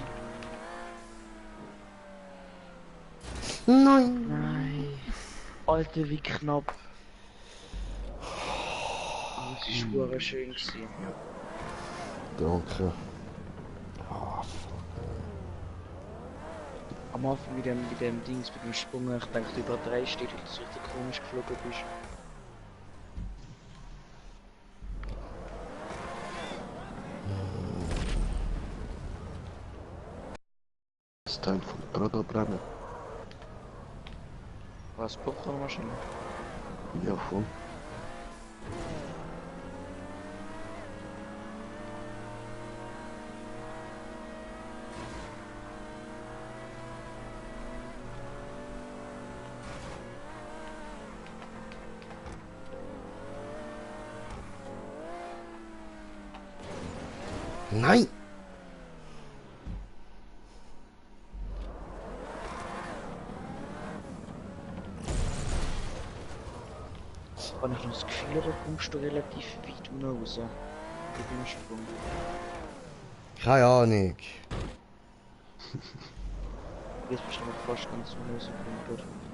Nein! Nein. Alter, wie knapp. Oh, es ist super schön gewesen. Danke. Ah, fuck. Am Anfang mit dem Dings, mit dem Sprung, ich dachte über 3 steht, weil du so richtig komisch geflogen bist. Das Teil von gerade brennen. Was, Popcornmaschine? Ja, voll. Nein! Habe ich noch das Gefühl, da kommst du relativ weit unten raus. Mit dem Sprung. Keine Ahnung. Jetzt bist du noch fast ganz unten rausgekommen.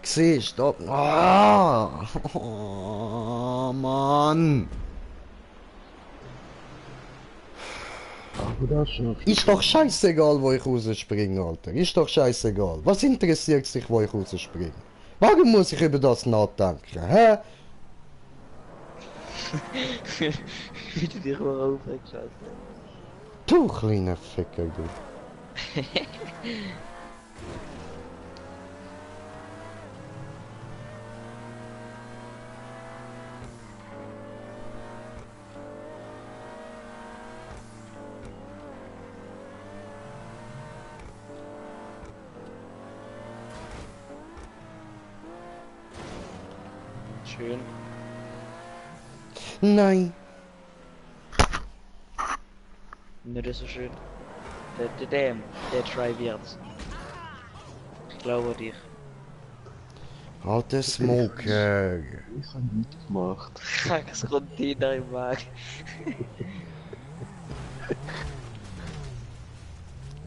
Siehst du? Ah! Oh, Mann! Aber das schafft. Ist doch scheißegal, wo ich rausspringe, Alter. Ist doch scheißegal. Was interessiert sich, wo ich rausspringe? Warum muss ich über das nachdenken, hä? Wie du dich mal aufregst, Alter. Du kleiner Ficker, du. Schön. Nein. Nicht so schön. Der Try wird's. Ich glaube dich. Alter Smoker. Ich habe nichts gemacht. Kranks Container im Wagen.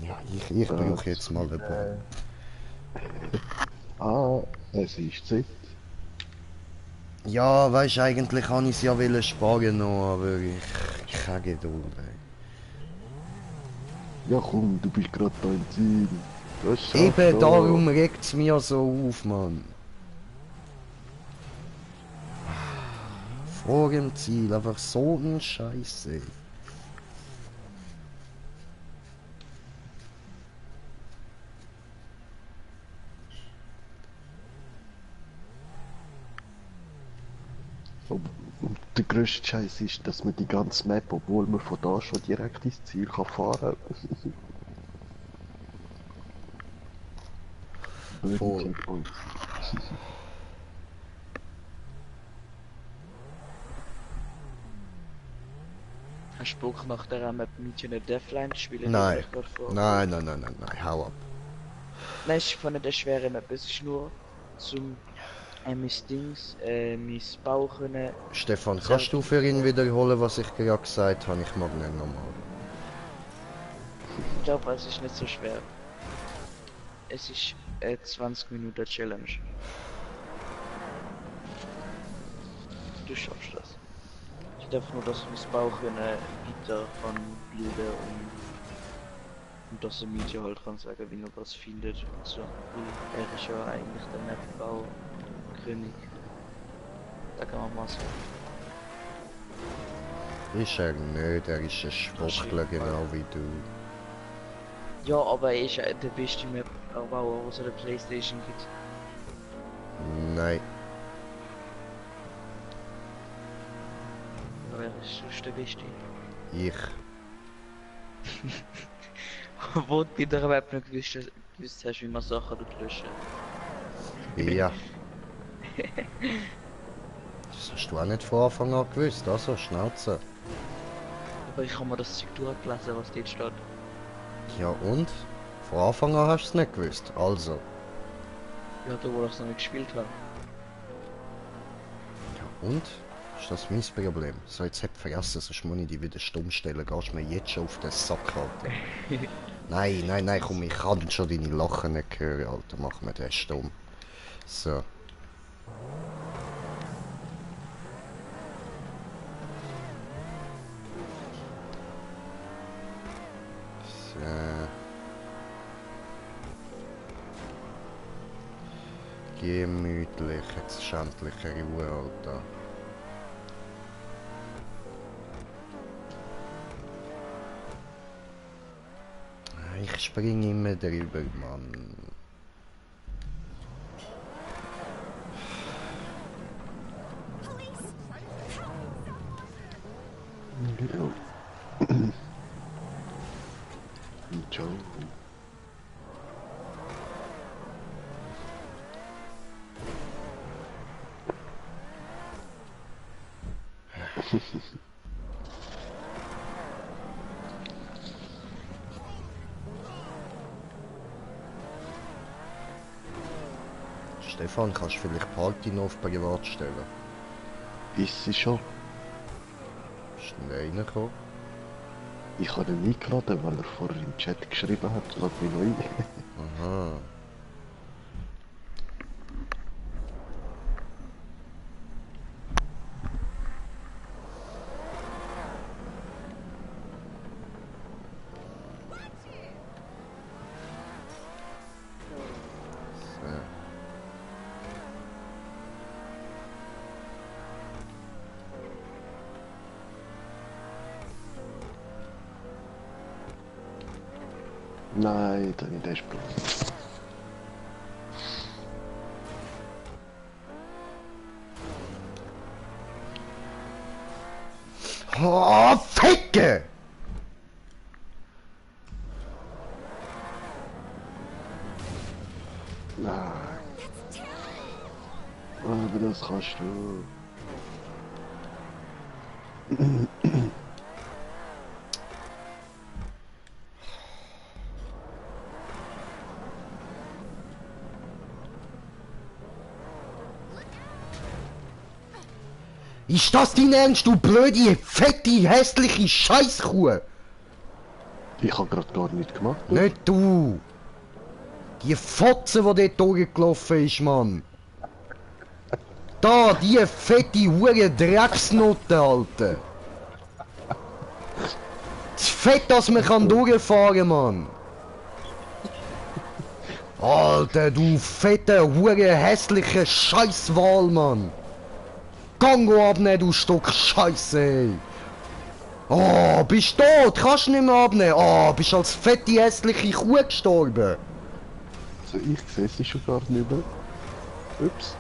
Ja, ich brauche jetzt mal den Ball. Ah, es ist Zeit. Ja, weißt du, eigentlich kann ich es ja wollen sparen noch, aber ich kann Geduld. Ey. Ja komm, du bist gerade da im Ziel. Das schaffst Eben du. darum regt es mir so auf, Mann. Vor dem Ziel, einfach so ein Scheiße. Und der grösste Scheiß ist, dass man die ganze Map, obwohl man von da schon direkt ins Ziel kann fahren kann. Voll. Hast du Bock nach der Map mit einer Deathline spielen? Nein. Nein, hau ab. Nein, es ist von der schweren Map. Es ist nur zum mein Dings, mein Bau können. Stefan, kannst du für ihn wiederholen, was ich gerade gesagt habe? Ich mag nicht nochmal. Ich glaube, es ist nicht so schwer. Es ist 20 Minuten Challenge. Du schaffst das. Ich darf nur, dass wir das Bau können weiter von Bilder und dass der Media halt kann sagen, wie er was findet und so. Er ist ja eigentlich der Mapbau König. Da kann man mal sagen. Ist er nicht, er ist ein Schwuchtler, genau wie du. Ja, aber er ist der beste Map-Bauer, was es der Playstation gibt. Nein. Wer ist sonst der beste? Ich. Wo du bei der Map nicht gewusst hast, wie man Sachen löschen. Ja. Das hast du auch nicht von Anfang an gewusst, also Schnauze. Aber ich habe mir das Zeug durchgelesen, was dort steht. Ja und? Von Anfang an hast du es nicht gewusst, also. Ja, da wo ich es noch nicht gespielt habe. Ja und? Ist das mein Problem? So, jetzt hab ich vergessen, sonst muss ich die wieder stumm stellen. Gehst du mir jetzt schon auf den Sack, Alter? Nein, nein, nein, komm, ich kann schon deine Lachen nicht hören, Alter. Mach mir den stumm. So. So. Gemütlich, jetzt ist endlich Ruhe, Alter. Ich springe immer drüber, Mann. Ja. Ciao. Stefan, kannst du vielleicht Party noch auf privat stellen? Ist sie schon? Ist denn der reingekommen? Ich habe ihn eingeladen, weil er vorher im Chat geschrieben hat, lad mich neu. Aha. So. Nein, da nicht der Sprung. Oh, Ficke! Nein. Aber das kannst du. Ist das dein Ernst, du blöde, fette, hässliche Scheißkuh? Ich habe gerade gar nichts gemacht. Nicht du! Die Fotze, die dort durchgelaufen ist, Mann! Da, die fette, hure Drecksnote, Alter! Das Fett, dass man kann durchfahren, Mann! Alter, du fette, hure hässliche Scheißwal, Mann! Gang abnehmen, du Stück Scheiße, ey! Oh, bist du tot? Kannst du nicht mehr abnehmen? Oh, bist als fette, hässliche Kuh gestorben? Also ich sehe sie schon gar nicht mehr. Ups.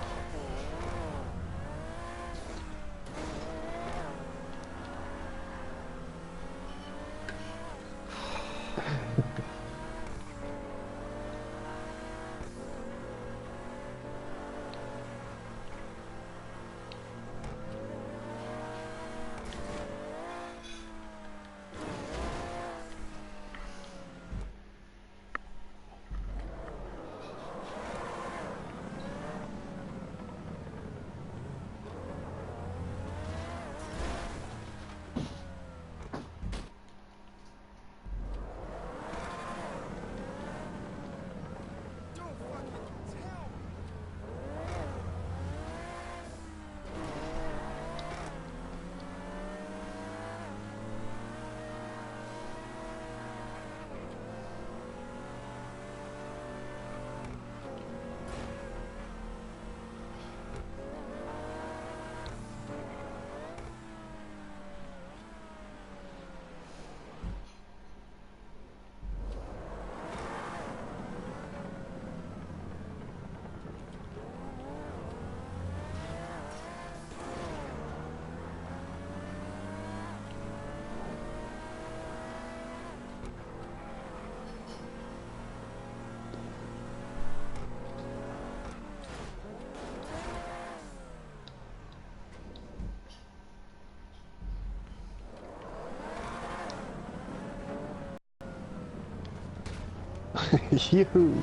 Juhu.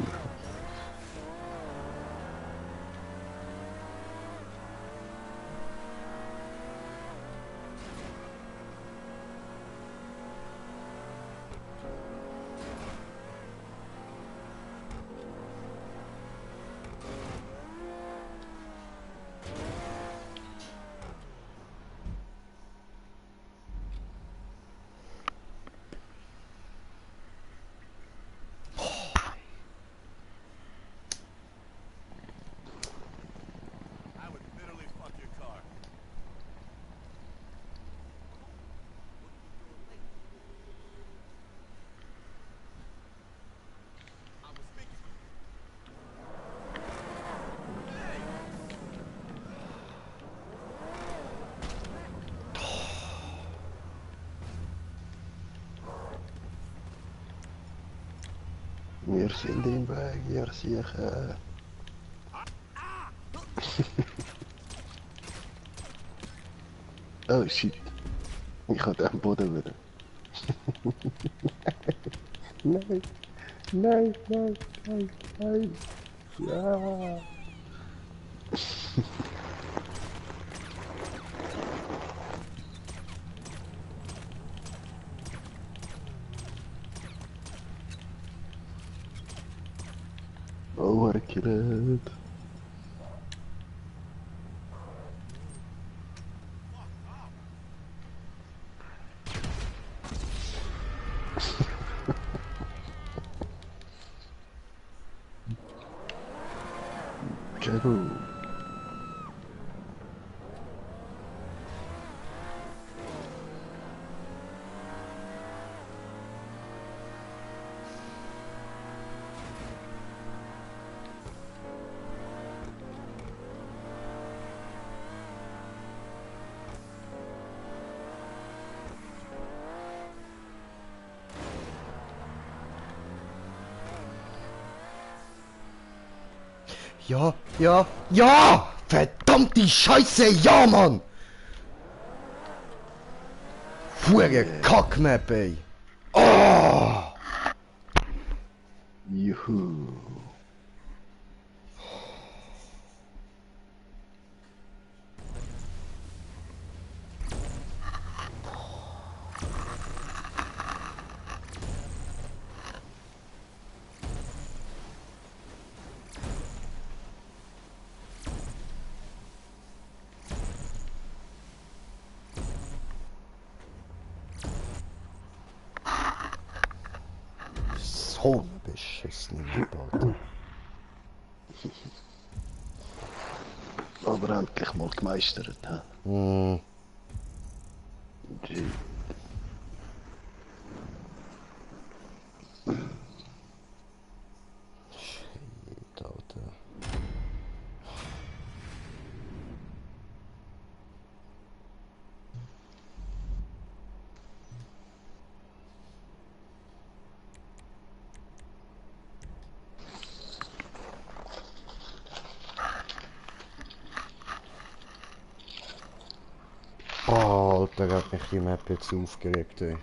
Wir sind im Weg, ihr sicher. Oh shit. Ich hatte den Boden wieder. Nein, nein, nein, nein, nein. Ja. Overkillet. Kego. Ja, ja, ja! Verdammte Scheiße, ja, Mann! Hure Kackmap, ey! Oh! Juhu. So eine beschissene Map, Alter. Aber endlich mal gemeistert, ha? Hm. Gee. Shit, Alter. Oh, Alter, hat mich die Map jetzt aufgeregt, ey.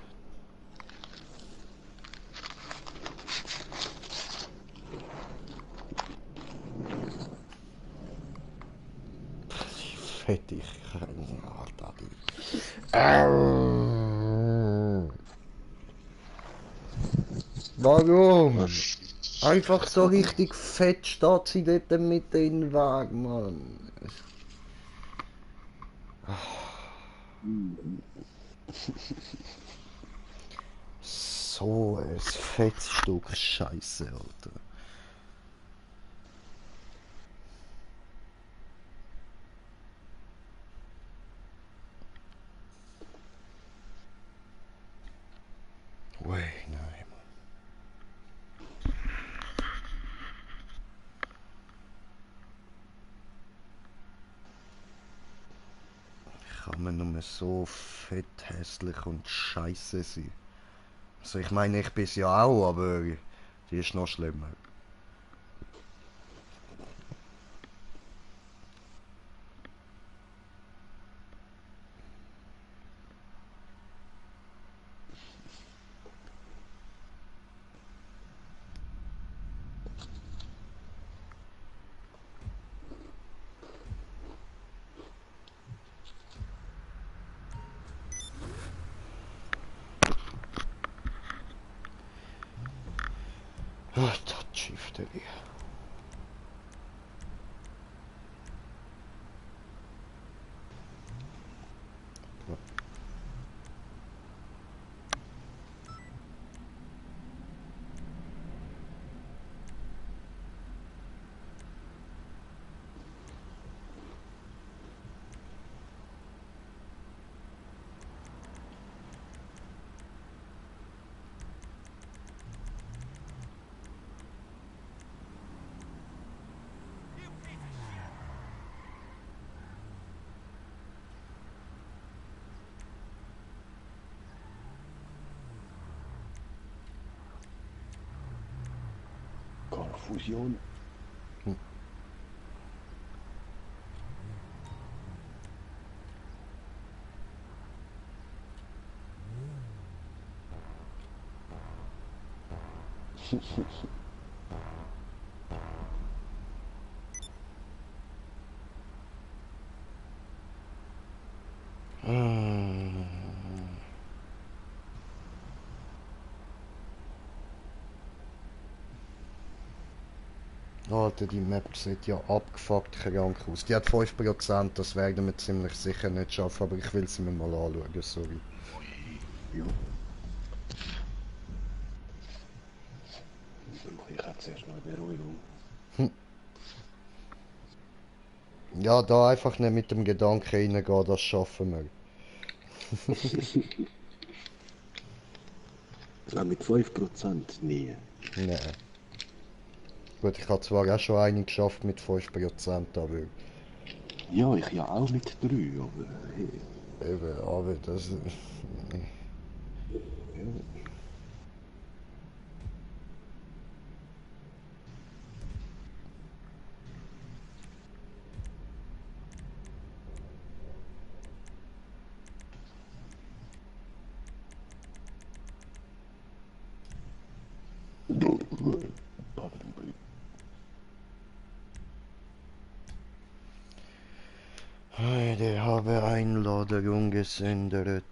Fettig. Alter, die. Warum? Einfach so richtig fett steht sie dort mit in den Weg, Mann. So ein fettes Stück Scheiße, Alter. Ui, nein, Mann. Kann man nur so fett, hässlich und scheiße sein? Also ich meine, ich bin's ja auch, aber die ist noch schlimmer. Oh, das Schiff, ey. Konfusion. Hm. Alter, die Map sieht ja abgefuckt krank aus. Die hat 5%, das werden wir ziemlich sicher nicht schaffen, aber ich will sie mir mal anschauen, sorry. Ja. Ich hätte zuerst noch eine Beruhigung. Ja, da einfach nicht mit dem Gedanken reingehen, das schaffen wir. Ja, mit 5% nie. Nee. Gut, ich habe zwar auch schon eine geschafft mit 5%, aber Ja, ich ja auch mit 3, aber hey. eben, aber das... Ja. Heute habe Einladung gesendet.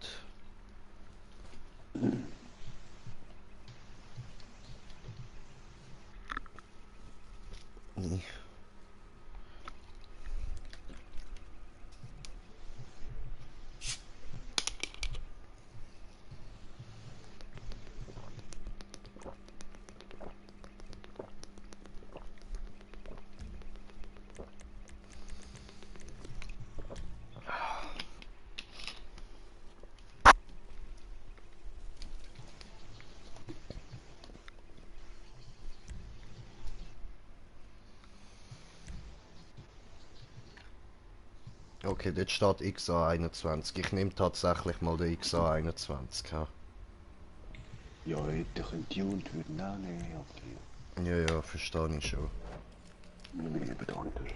Okay, dort steht XA21. Ich nehme tatsächlich mal den XA21. Ja, Ja, hätte ich einen Tuned würden auch nehmen, aber ja, ja, verstehe ich schon. wir nehmen anders.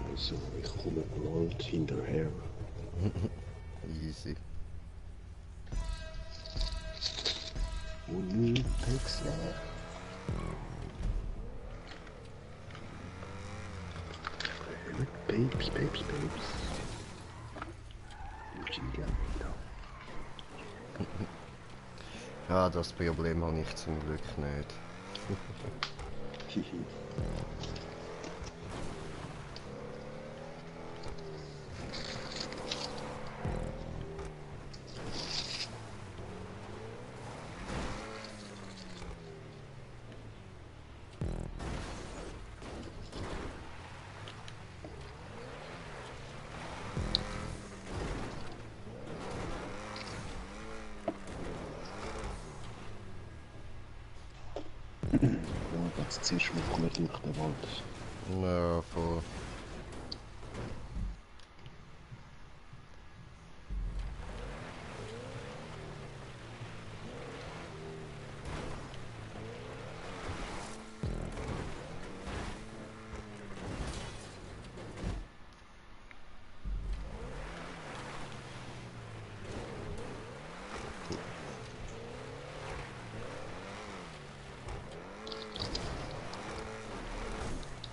Also, ich komme bald hinterher. Easy. Und Pixel. Babes. Wo sind die da? Ja, das Problem habe ich zum Glück nicht. Hihi. Ja, jetzt ziehst du mich nicht durch den Wald. Ja, voll.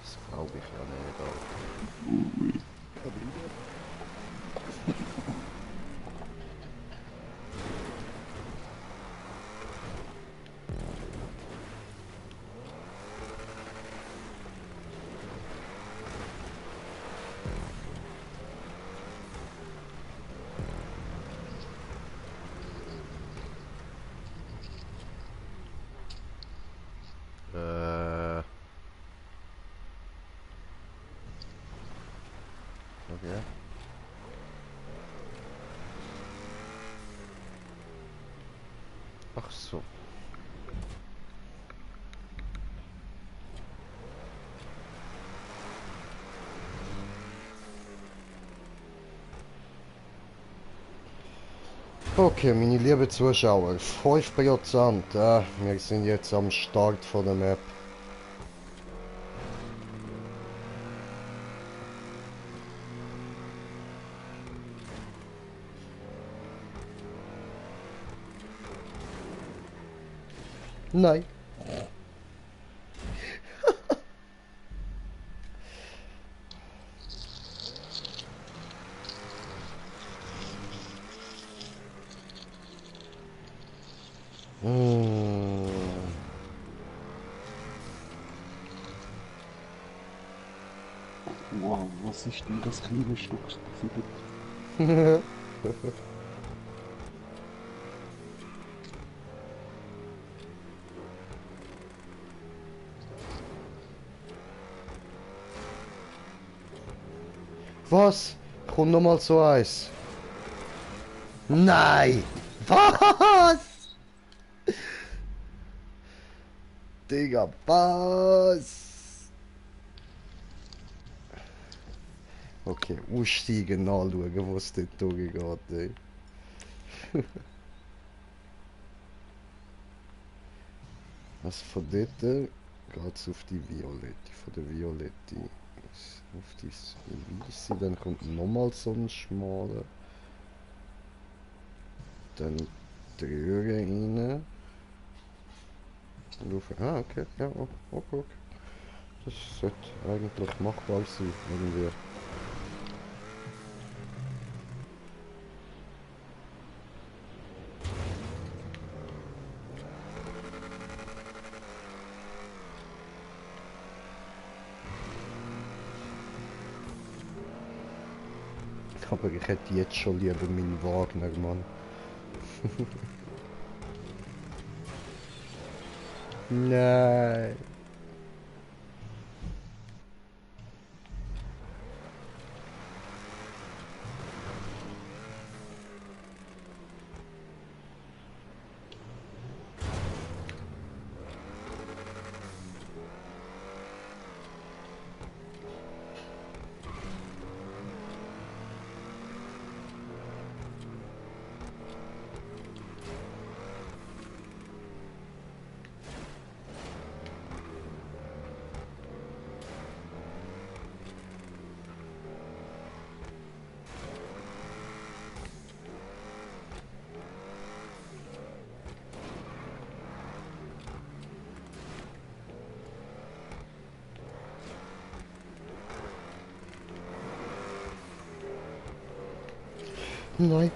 Das glaube ich ja nicht, Alter. Ach so. Okay, meine lieben Zuschauer, 5%. Wir sind jetzt am Start von der Map. Nein. Hm. Wow, was ist denn das kleine Stück? Sieben? Was? Kommt noch mal so eins. Nein! Was? Digga, was? Okay, aussteigen, nachschauen, was dort durchgeht, ey. Also von dort geht's auf die Violette. Von der Violette auf die Weiße, dann kommt nochmal so ein schmaler. Dann die Röhre rein. Und auf, okay, ja, okay. Das sollte eigentlich machbar sein, irgendwie. Aber ich hätte jetzt schon lieber meinen Wagner, Mann. Nein. Nein.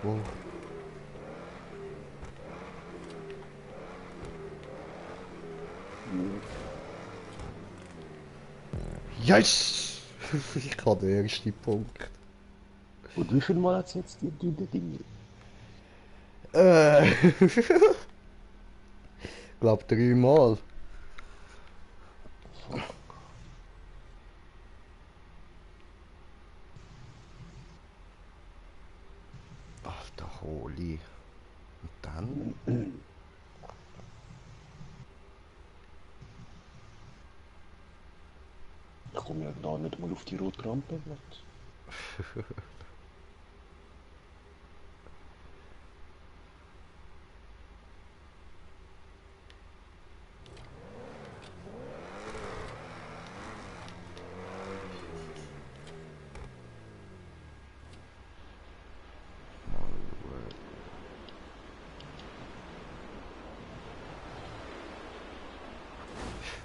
Wow. Yes! Ich habe den ersten Punkt. Und wie viel Mal hat es jetzt die dünnen Dinge? Glaub 3 Mal. Alter Holy. Und dann? Ich komme ja da nicht mal auf die rote Rampe. Was?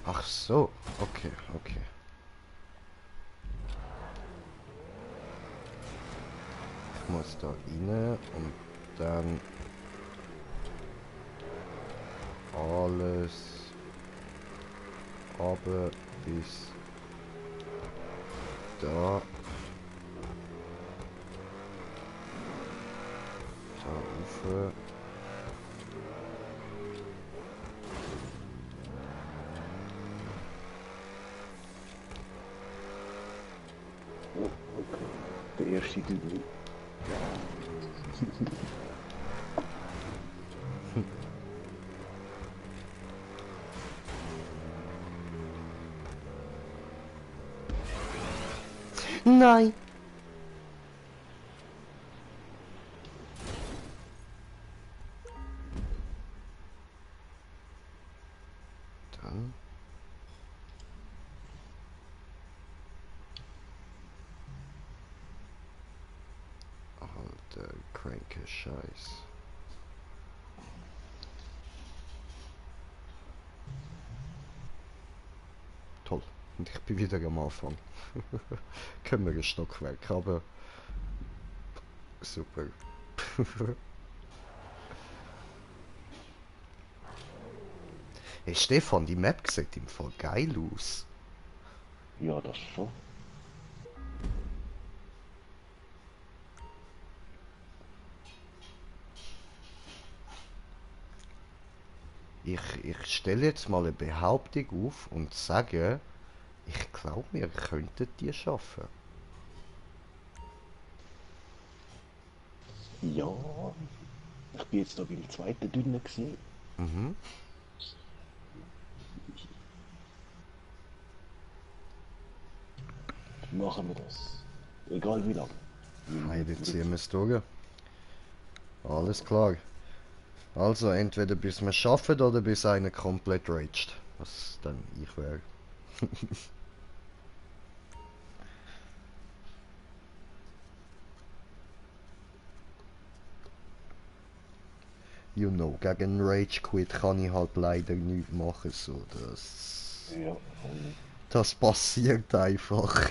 Ach so, okay. Ich muss da rein und dann alles runter bis da. Da rauf. Oh, okay. Der erste Dübel. nein! Dann. Alter, kranke Scheiß. Toll. Und ich bin wieder am Anfang. Können wir ein Stockwerk, aber super. Hey Stefan, die Map sieht im Fall geil aus. Ja, das schon. Ich stelle jetzt mal eine Behauptung auf und sage, ich glaube, wir könnten die schaffen. Ja. Ich bin jetzt da beim zweiten Dünnen gesehen. Mhm. Machen wir das. Egal wie lange. Heide, ziehen wir es durch. Alles klar. Also, entweder bis wir es schaffen oder bis einer komplett raged. Was dann ich wäre. You know, gegen Rage Quit kann ich halt leider nichts machen. So, Ja. das passiert einfach.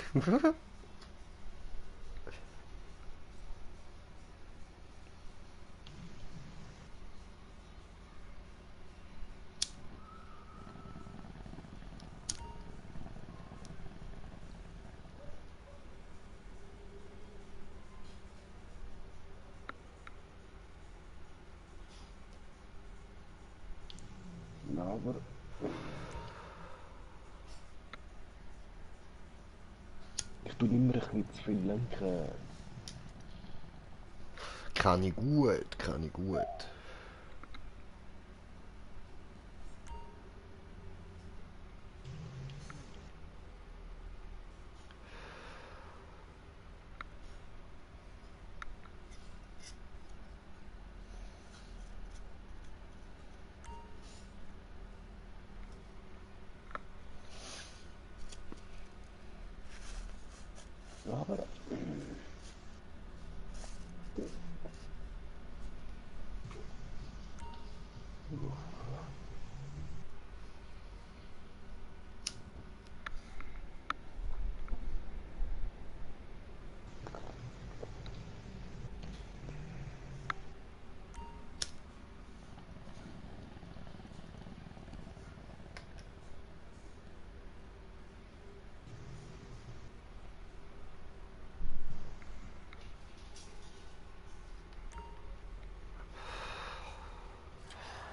Aber ich tue immer ein bisschen zu viel lenken. Kann ich gut, kann ich gut. Aber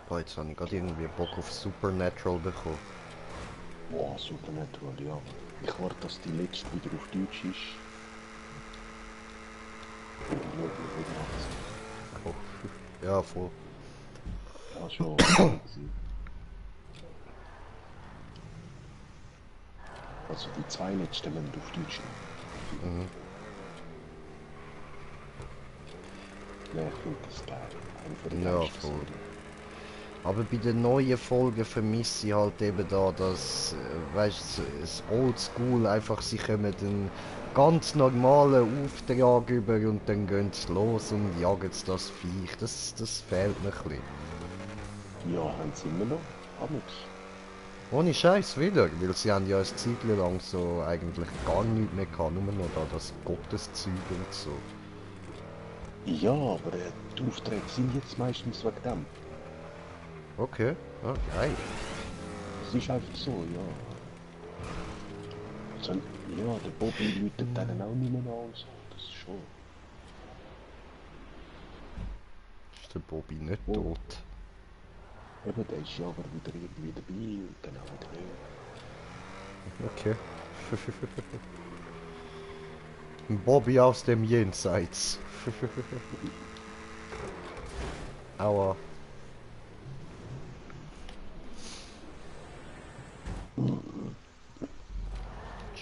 Boah, jetzt habe ich gerade irgendwie Bock auf Supernatural bekommen. boah, Supernatural, ja. Ich warte, dass die letzte wieder auf Deutsch ist. Und dann schaue ich wieder Oh. Ja, voll. an. Ja, schon. gewesen. Also die zwei letzten müssen auf Deutsch sein. Mhm. Ja, ich finde das geil. Eine von den Ja, geilsten voll. Serien. Aber bei den neuen Folgen vermisse ich halt eben da, dass, weißt du, das Oldschool einfach, sie kommen einen ganz normalen Auftrag über und dann gehen sie los und jagen das Viech. Das fehlt mir ein bisschen. Ja, haben sie immer noch. Amix. Ohne Scheiß wieder, weil sie haben ja eine Zeit lang so eigentlich gar nichts mehr gehabt, nur noch da das Gotteszeug und so. Ja, aber die Aufträge sind jetzt meistens wegen dem. Okay, ja, geil. Es ist einfach so, ja. Also, ja, der Bobby läutet denen auch nicht mehr an und so. Das ist schon. Ist der Bobby nicht Oh. tot? Eben, der ist ja aber wieder irgendwie dabei und dann auch wieder nicht. Okay. Bobby aus dem Jenseits. Aua.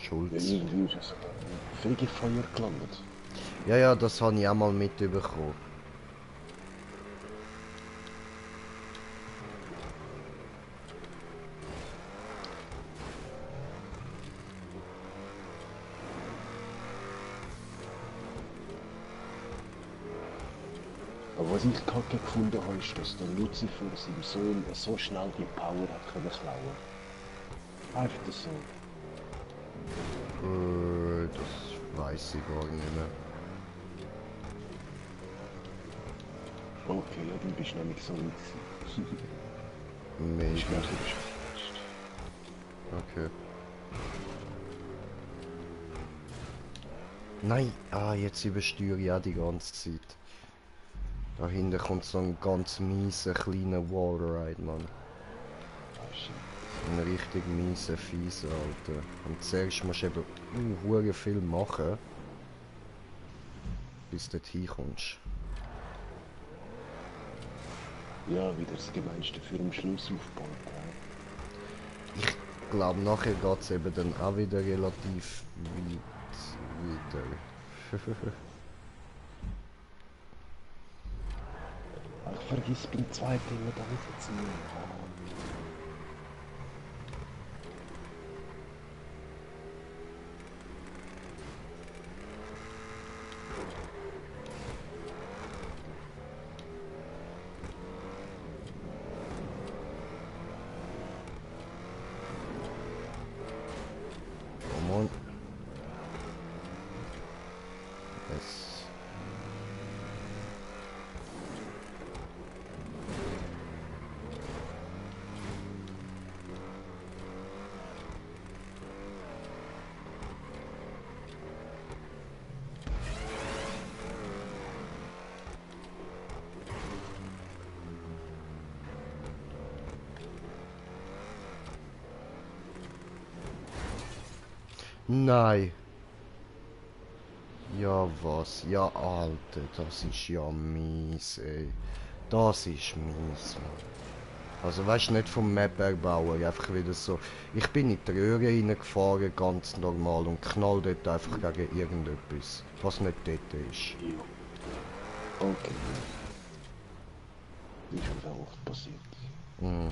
schuld. Ja, irgendwie ist es ein Fegefeuer gelandet. Ja, ja, das habe ich auch mal mitbekommen. Aber was ich kacke gefunden habe, ist, dass der Lucifer seinem Sohn so schnell die Power hat können klauen. Einfach das so. Das weiß ich gar nicht mehr. Okay, ja, dann bist du nämlich so nicht. Maybe. Ich glaube, du bist falsch. Okay. Nein, jetzt übersteuere ich auch die ganze Zeit. Dahinter kommt so ein ganz mieser kleiner Wallride, Mann. Ah, shit. Ein richtig mieser, fieser, Alter. Und zuerst musst du eben hure viel machen, bis du dort hinkommst. Ja, wieder das Gemeinste für den Schluss aufbauen. Ja. Ich glaube, nachher geht es eben dann auch wieder relativ weit weiter. Ich vergiss beim zweiten immer da hochzuziehen. Come on. Yes. Nein. Ja was? Ja Alter, das ist ja mies, ey. Das ist mies, Mann. Also weißt du, nicht vom Map-Erbauer, einfach wieder so. Ich bin in die Röhre reingefahren, ganz normal, und knall dort einfach gegen irgendetwas, was nicht dort ist. Ja. Okay. Ist schon oft passiert. Mhm.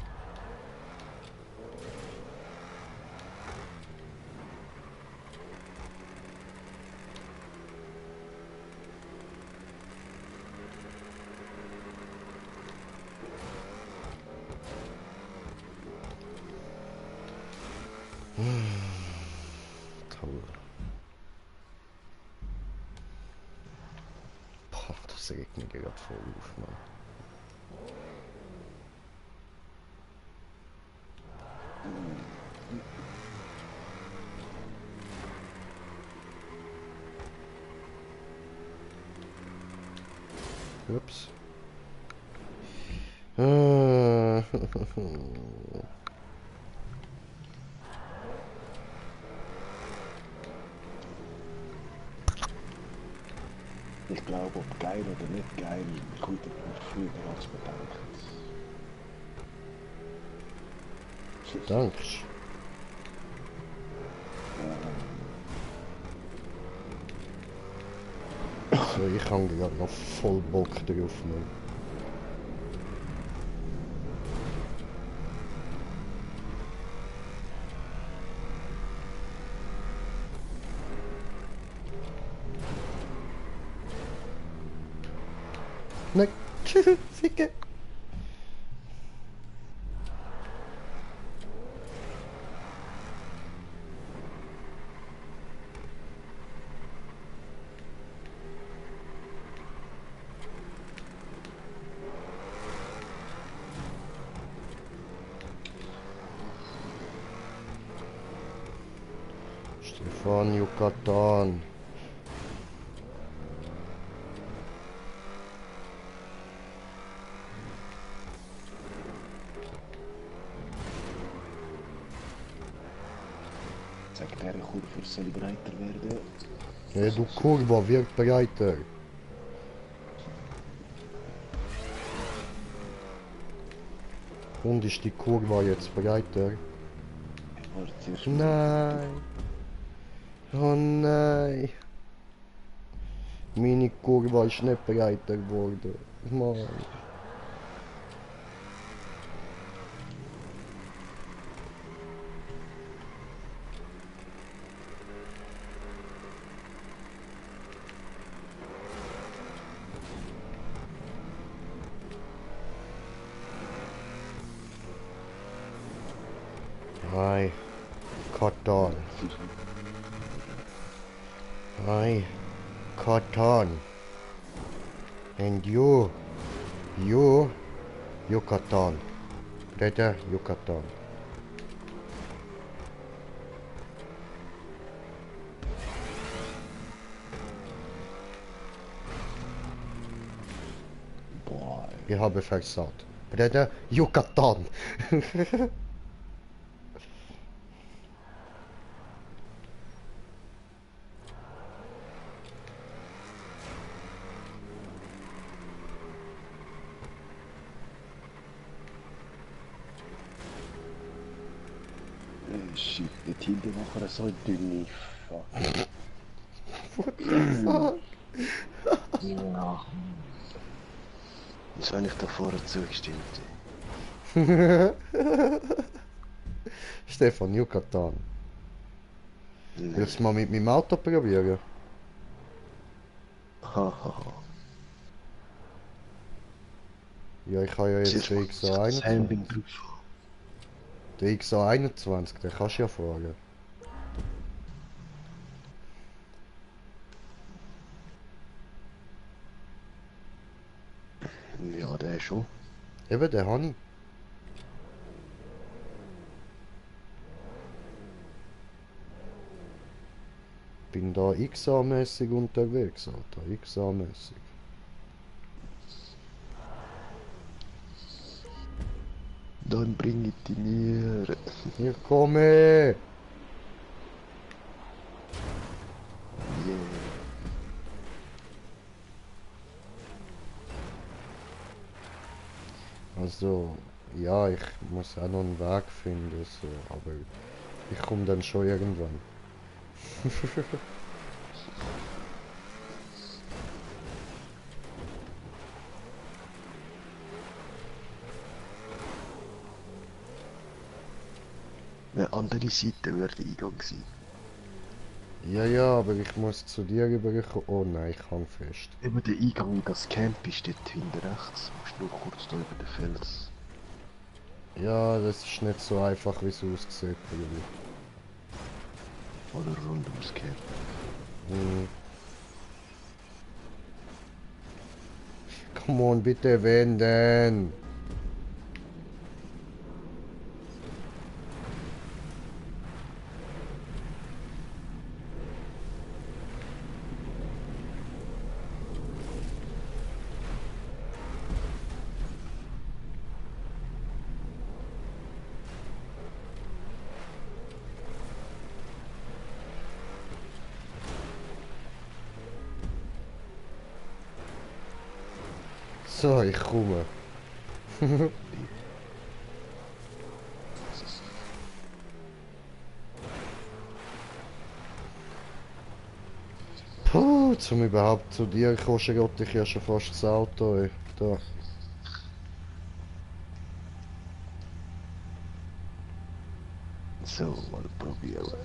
Toll. Boah, das regt mich gerade voll auf, Mann. Ups. Ich glaube, ob geil oder nicht geil, kommt immer früher als man denkt. Danke. So, ich habe gerade noch voll Bock drauf, Mann. Nein, Ficke. Stefan Yucatan. Sagt der Kurve soll breiter werden. Hey, du Kurva, wird breiter. Und ist die Kurva jetzt breiter? Warte, zuerst Nein. Oh nein. Meine Kurve ist nicht breiter geworden. Mann. Hi. Cotton. Hi. Cotton. And you. You cotton. Dada, you cotton. Boah, Ich habe versagt. Dada, you cotton. shit, dort hinten nachher so dünne. Fuck. What the fuck? Ja. Was habe ich da vorher zugestimmt? Stefan, you cotton. Nein. Willst du mal mit meinem Auto probieren? Hahaha. Ja, ich habe ja jetzt den Das XA21. Handling drauf. Der XA21, den kannst du ja fahren. Ja, der schon. Eben, den habe ich. Bin da XA-mäßig unterwegs, Alter. XA-mäßig. Dann bring ich die mir. Hier komme! Yeah. Also, ja, ich muss auch noch einen Weg finden, so, aber ich komme dann schon irgendwann. Eine andere Seite wäre der Eingang sein. Ja, ja, aber ich muss zu dir rüberkommen. Oh nein, ich hang fest. Eben der Eingang in das Camp ist dort hinten rechts. Du musst nur kurz da über den Fels. Ja, das ist nicht so einfach, wie es aussieht, irgendwie. Oder rund ums Camp. Hm. Come on, bitte wenden! So, ich komme. Puh, zum überhaupt zu dir kosten, geht ich ja schon fast das Auto, ey. Da. So, mal probieren.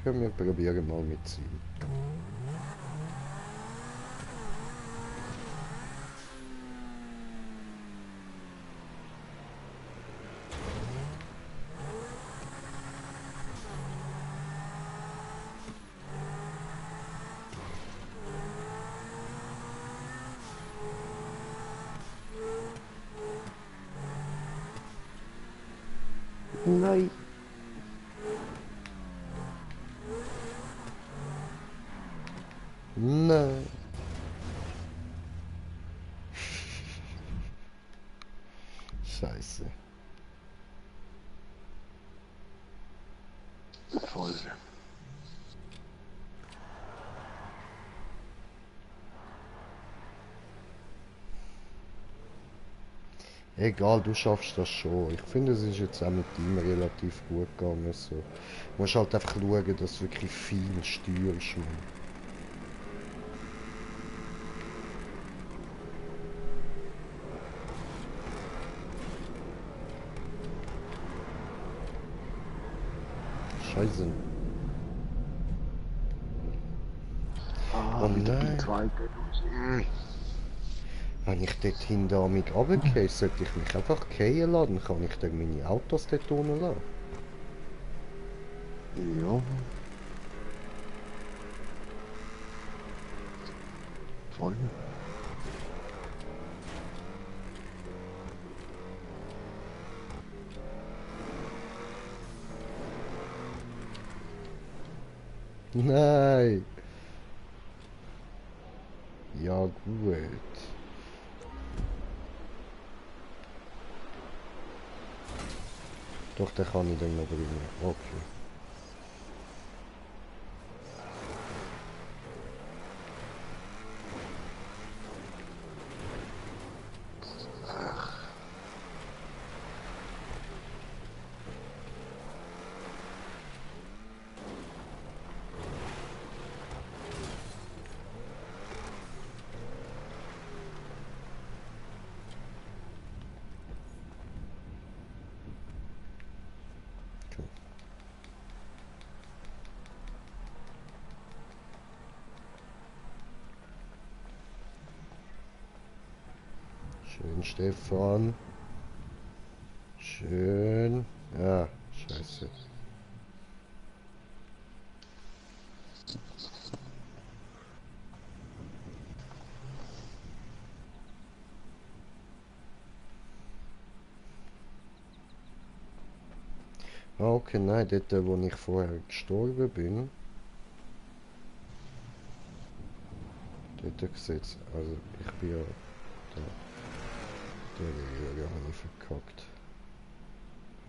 Können wir probieren mal mitziehen. Nein. Nein. Scheiße. Voll. Egal, du schaffst das schon. Ich finde, es ist jetzt auch mit ihm relativ gut gegangen. So. Du musst halt einfach schauen, dass du wirklich fein steuerst. Mann. Scheiße. Ah, Oh wieder beim nein. zweiten. Wenn ich dort hinter mich runtergehe, sollte ich mich einfach fallen lassen. Dann kann ich dann meine Autos dort unten lassen. Ja. Voll. Nein. Ja gut. Doch, den kann ich dann noch bringen. Okay. Schön, Stefan. Schön. Ja, scheiße. Ah, okay, nein, dort, wo ich vorher gestorben bin, dort sieht's, also ich bin ja da, der habe ich verkackt.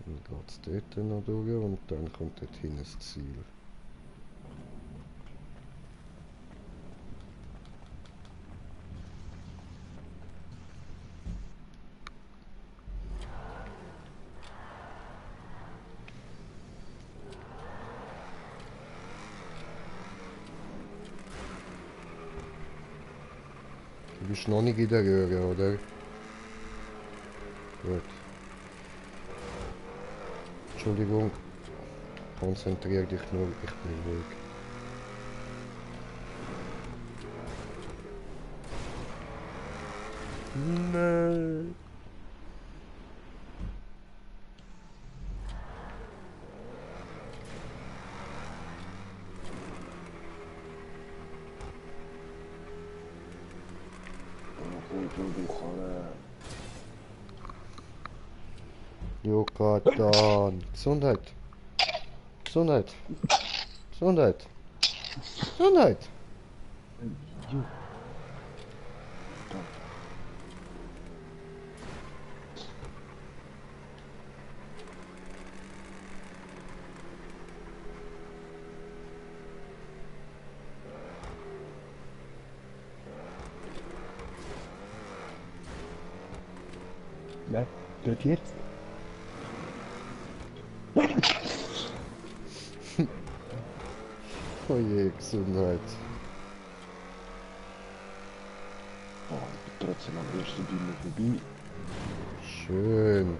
Dann geht's dort noch durch und dann kommt dort hin das Ziel. Du bist noch nicht in der Röhre, oder? Gut. Entschuldigung. Konzentrier dich nur, ich bin ruhig. Nein. Jokatan. Gesundheit. Gesundheit. Gesundheit. Gesundheit. Jo. Ja, dort jetzt? Oh je, Gesundheit. Oh, ich bin trotzdem am ersten Bühne vorbei. Schön.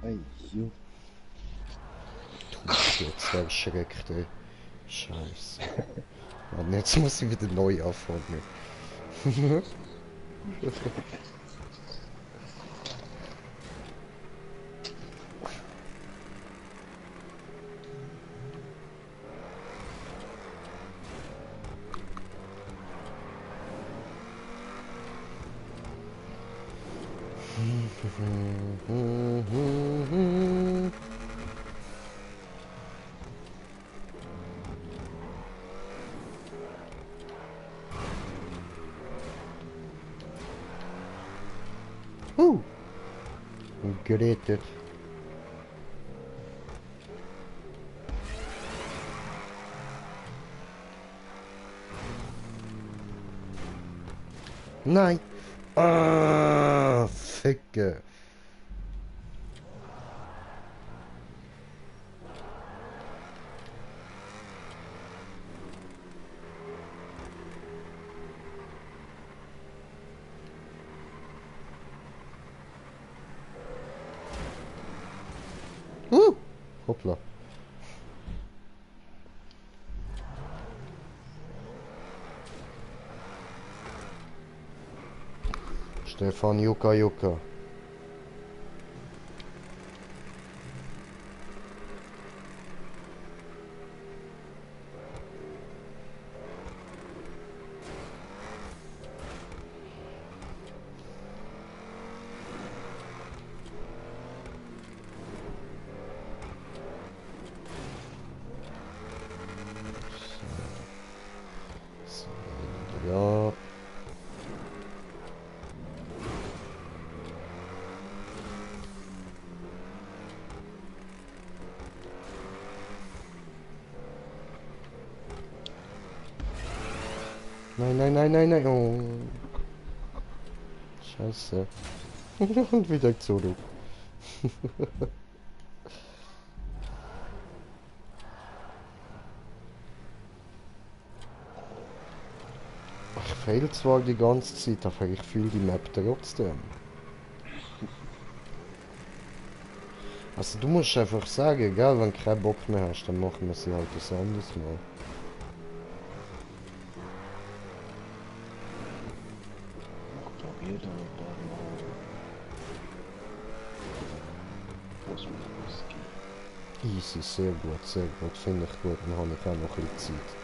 Ey, jo. Jetzt erschreckt, ey. Scheiße. Mann, jetzt muss ich wieder neu anfangen. gerettet. Nein. Ah, Ficke. Hoppla. Stefan Jucka Jucka. Ja. Nein, nein, nein, nein, nein. Oh. Scheiße. Und wieder zurück. Ich fail zwar die ganze Zeit, aber ich fühle die Map trotzdem. Also du musst einfach sagen, gell, wenn du keinen Bock mehr hast, dann machen wir sie halt ein anderes Mal. Probier da ein paar Mal. Was muss es gehen? Easy, sehr gut, finde ich gut. Dann habe ich auch noch ein bisschen Zeit.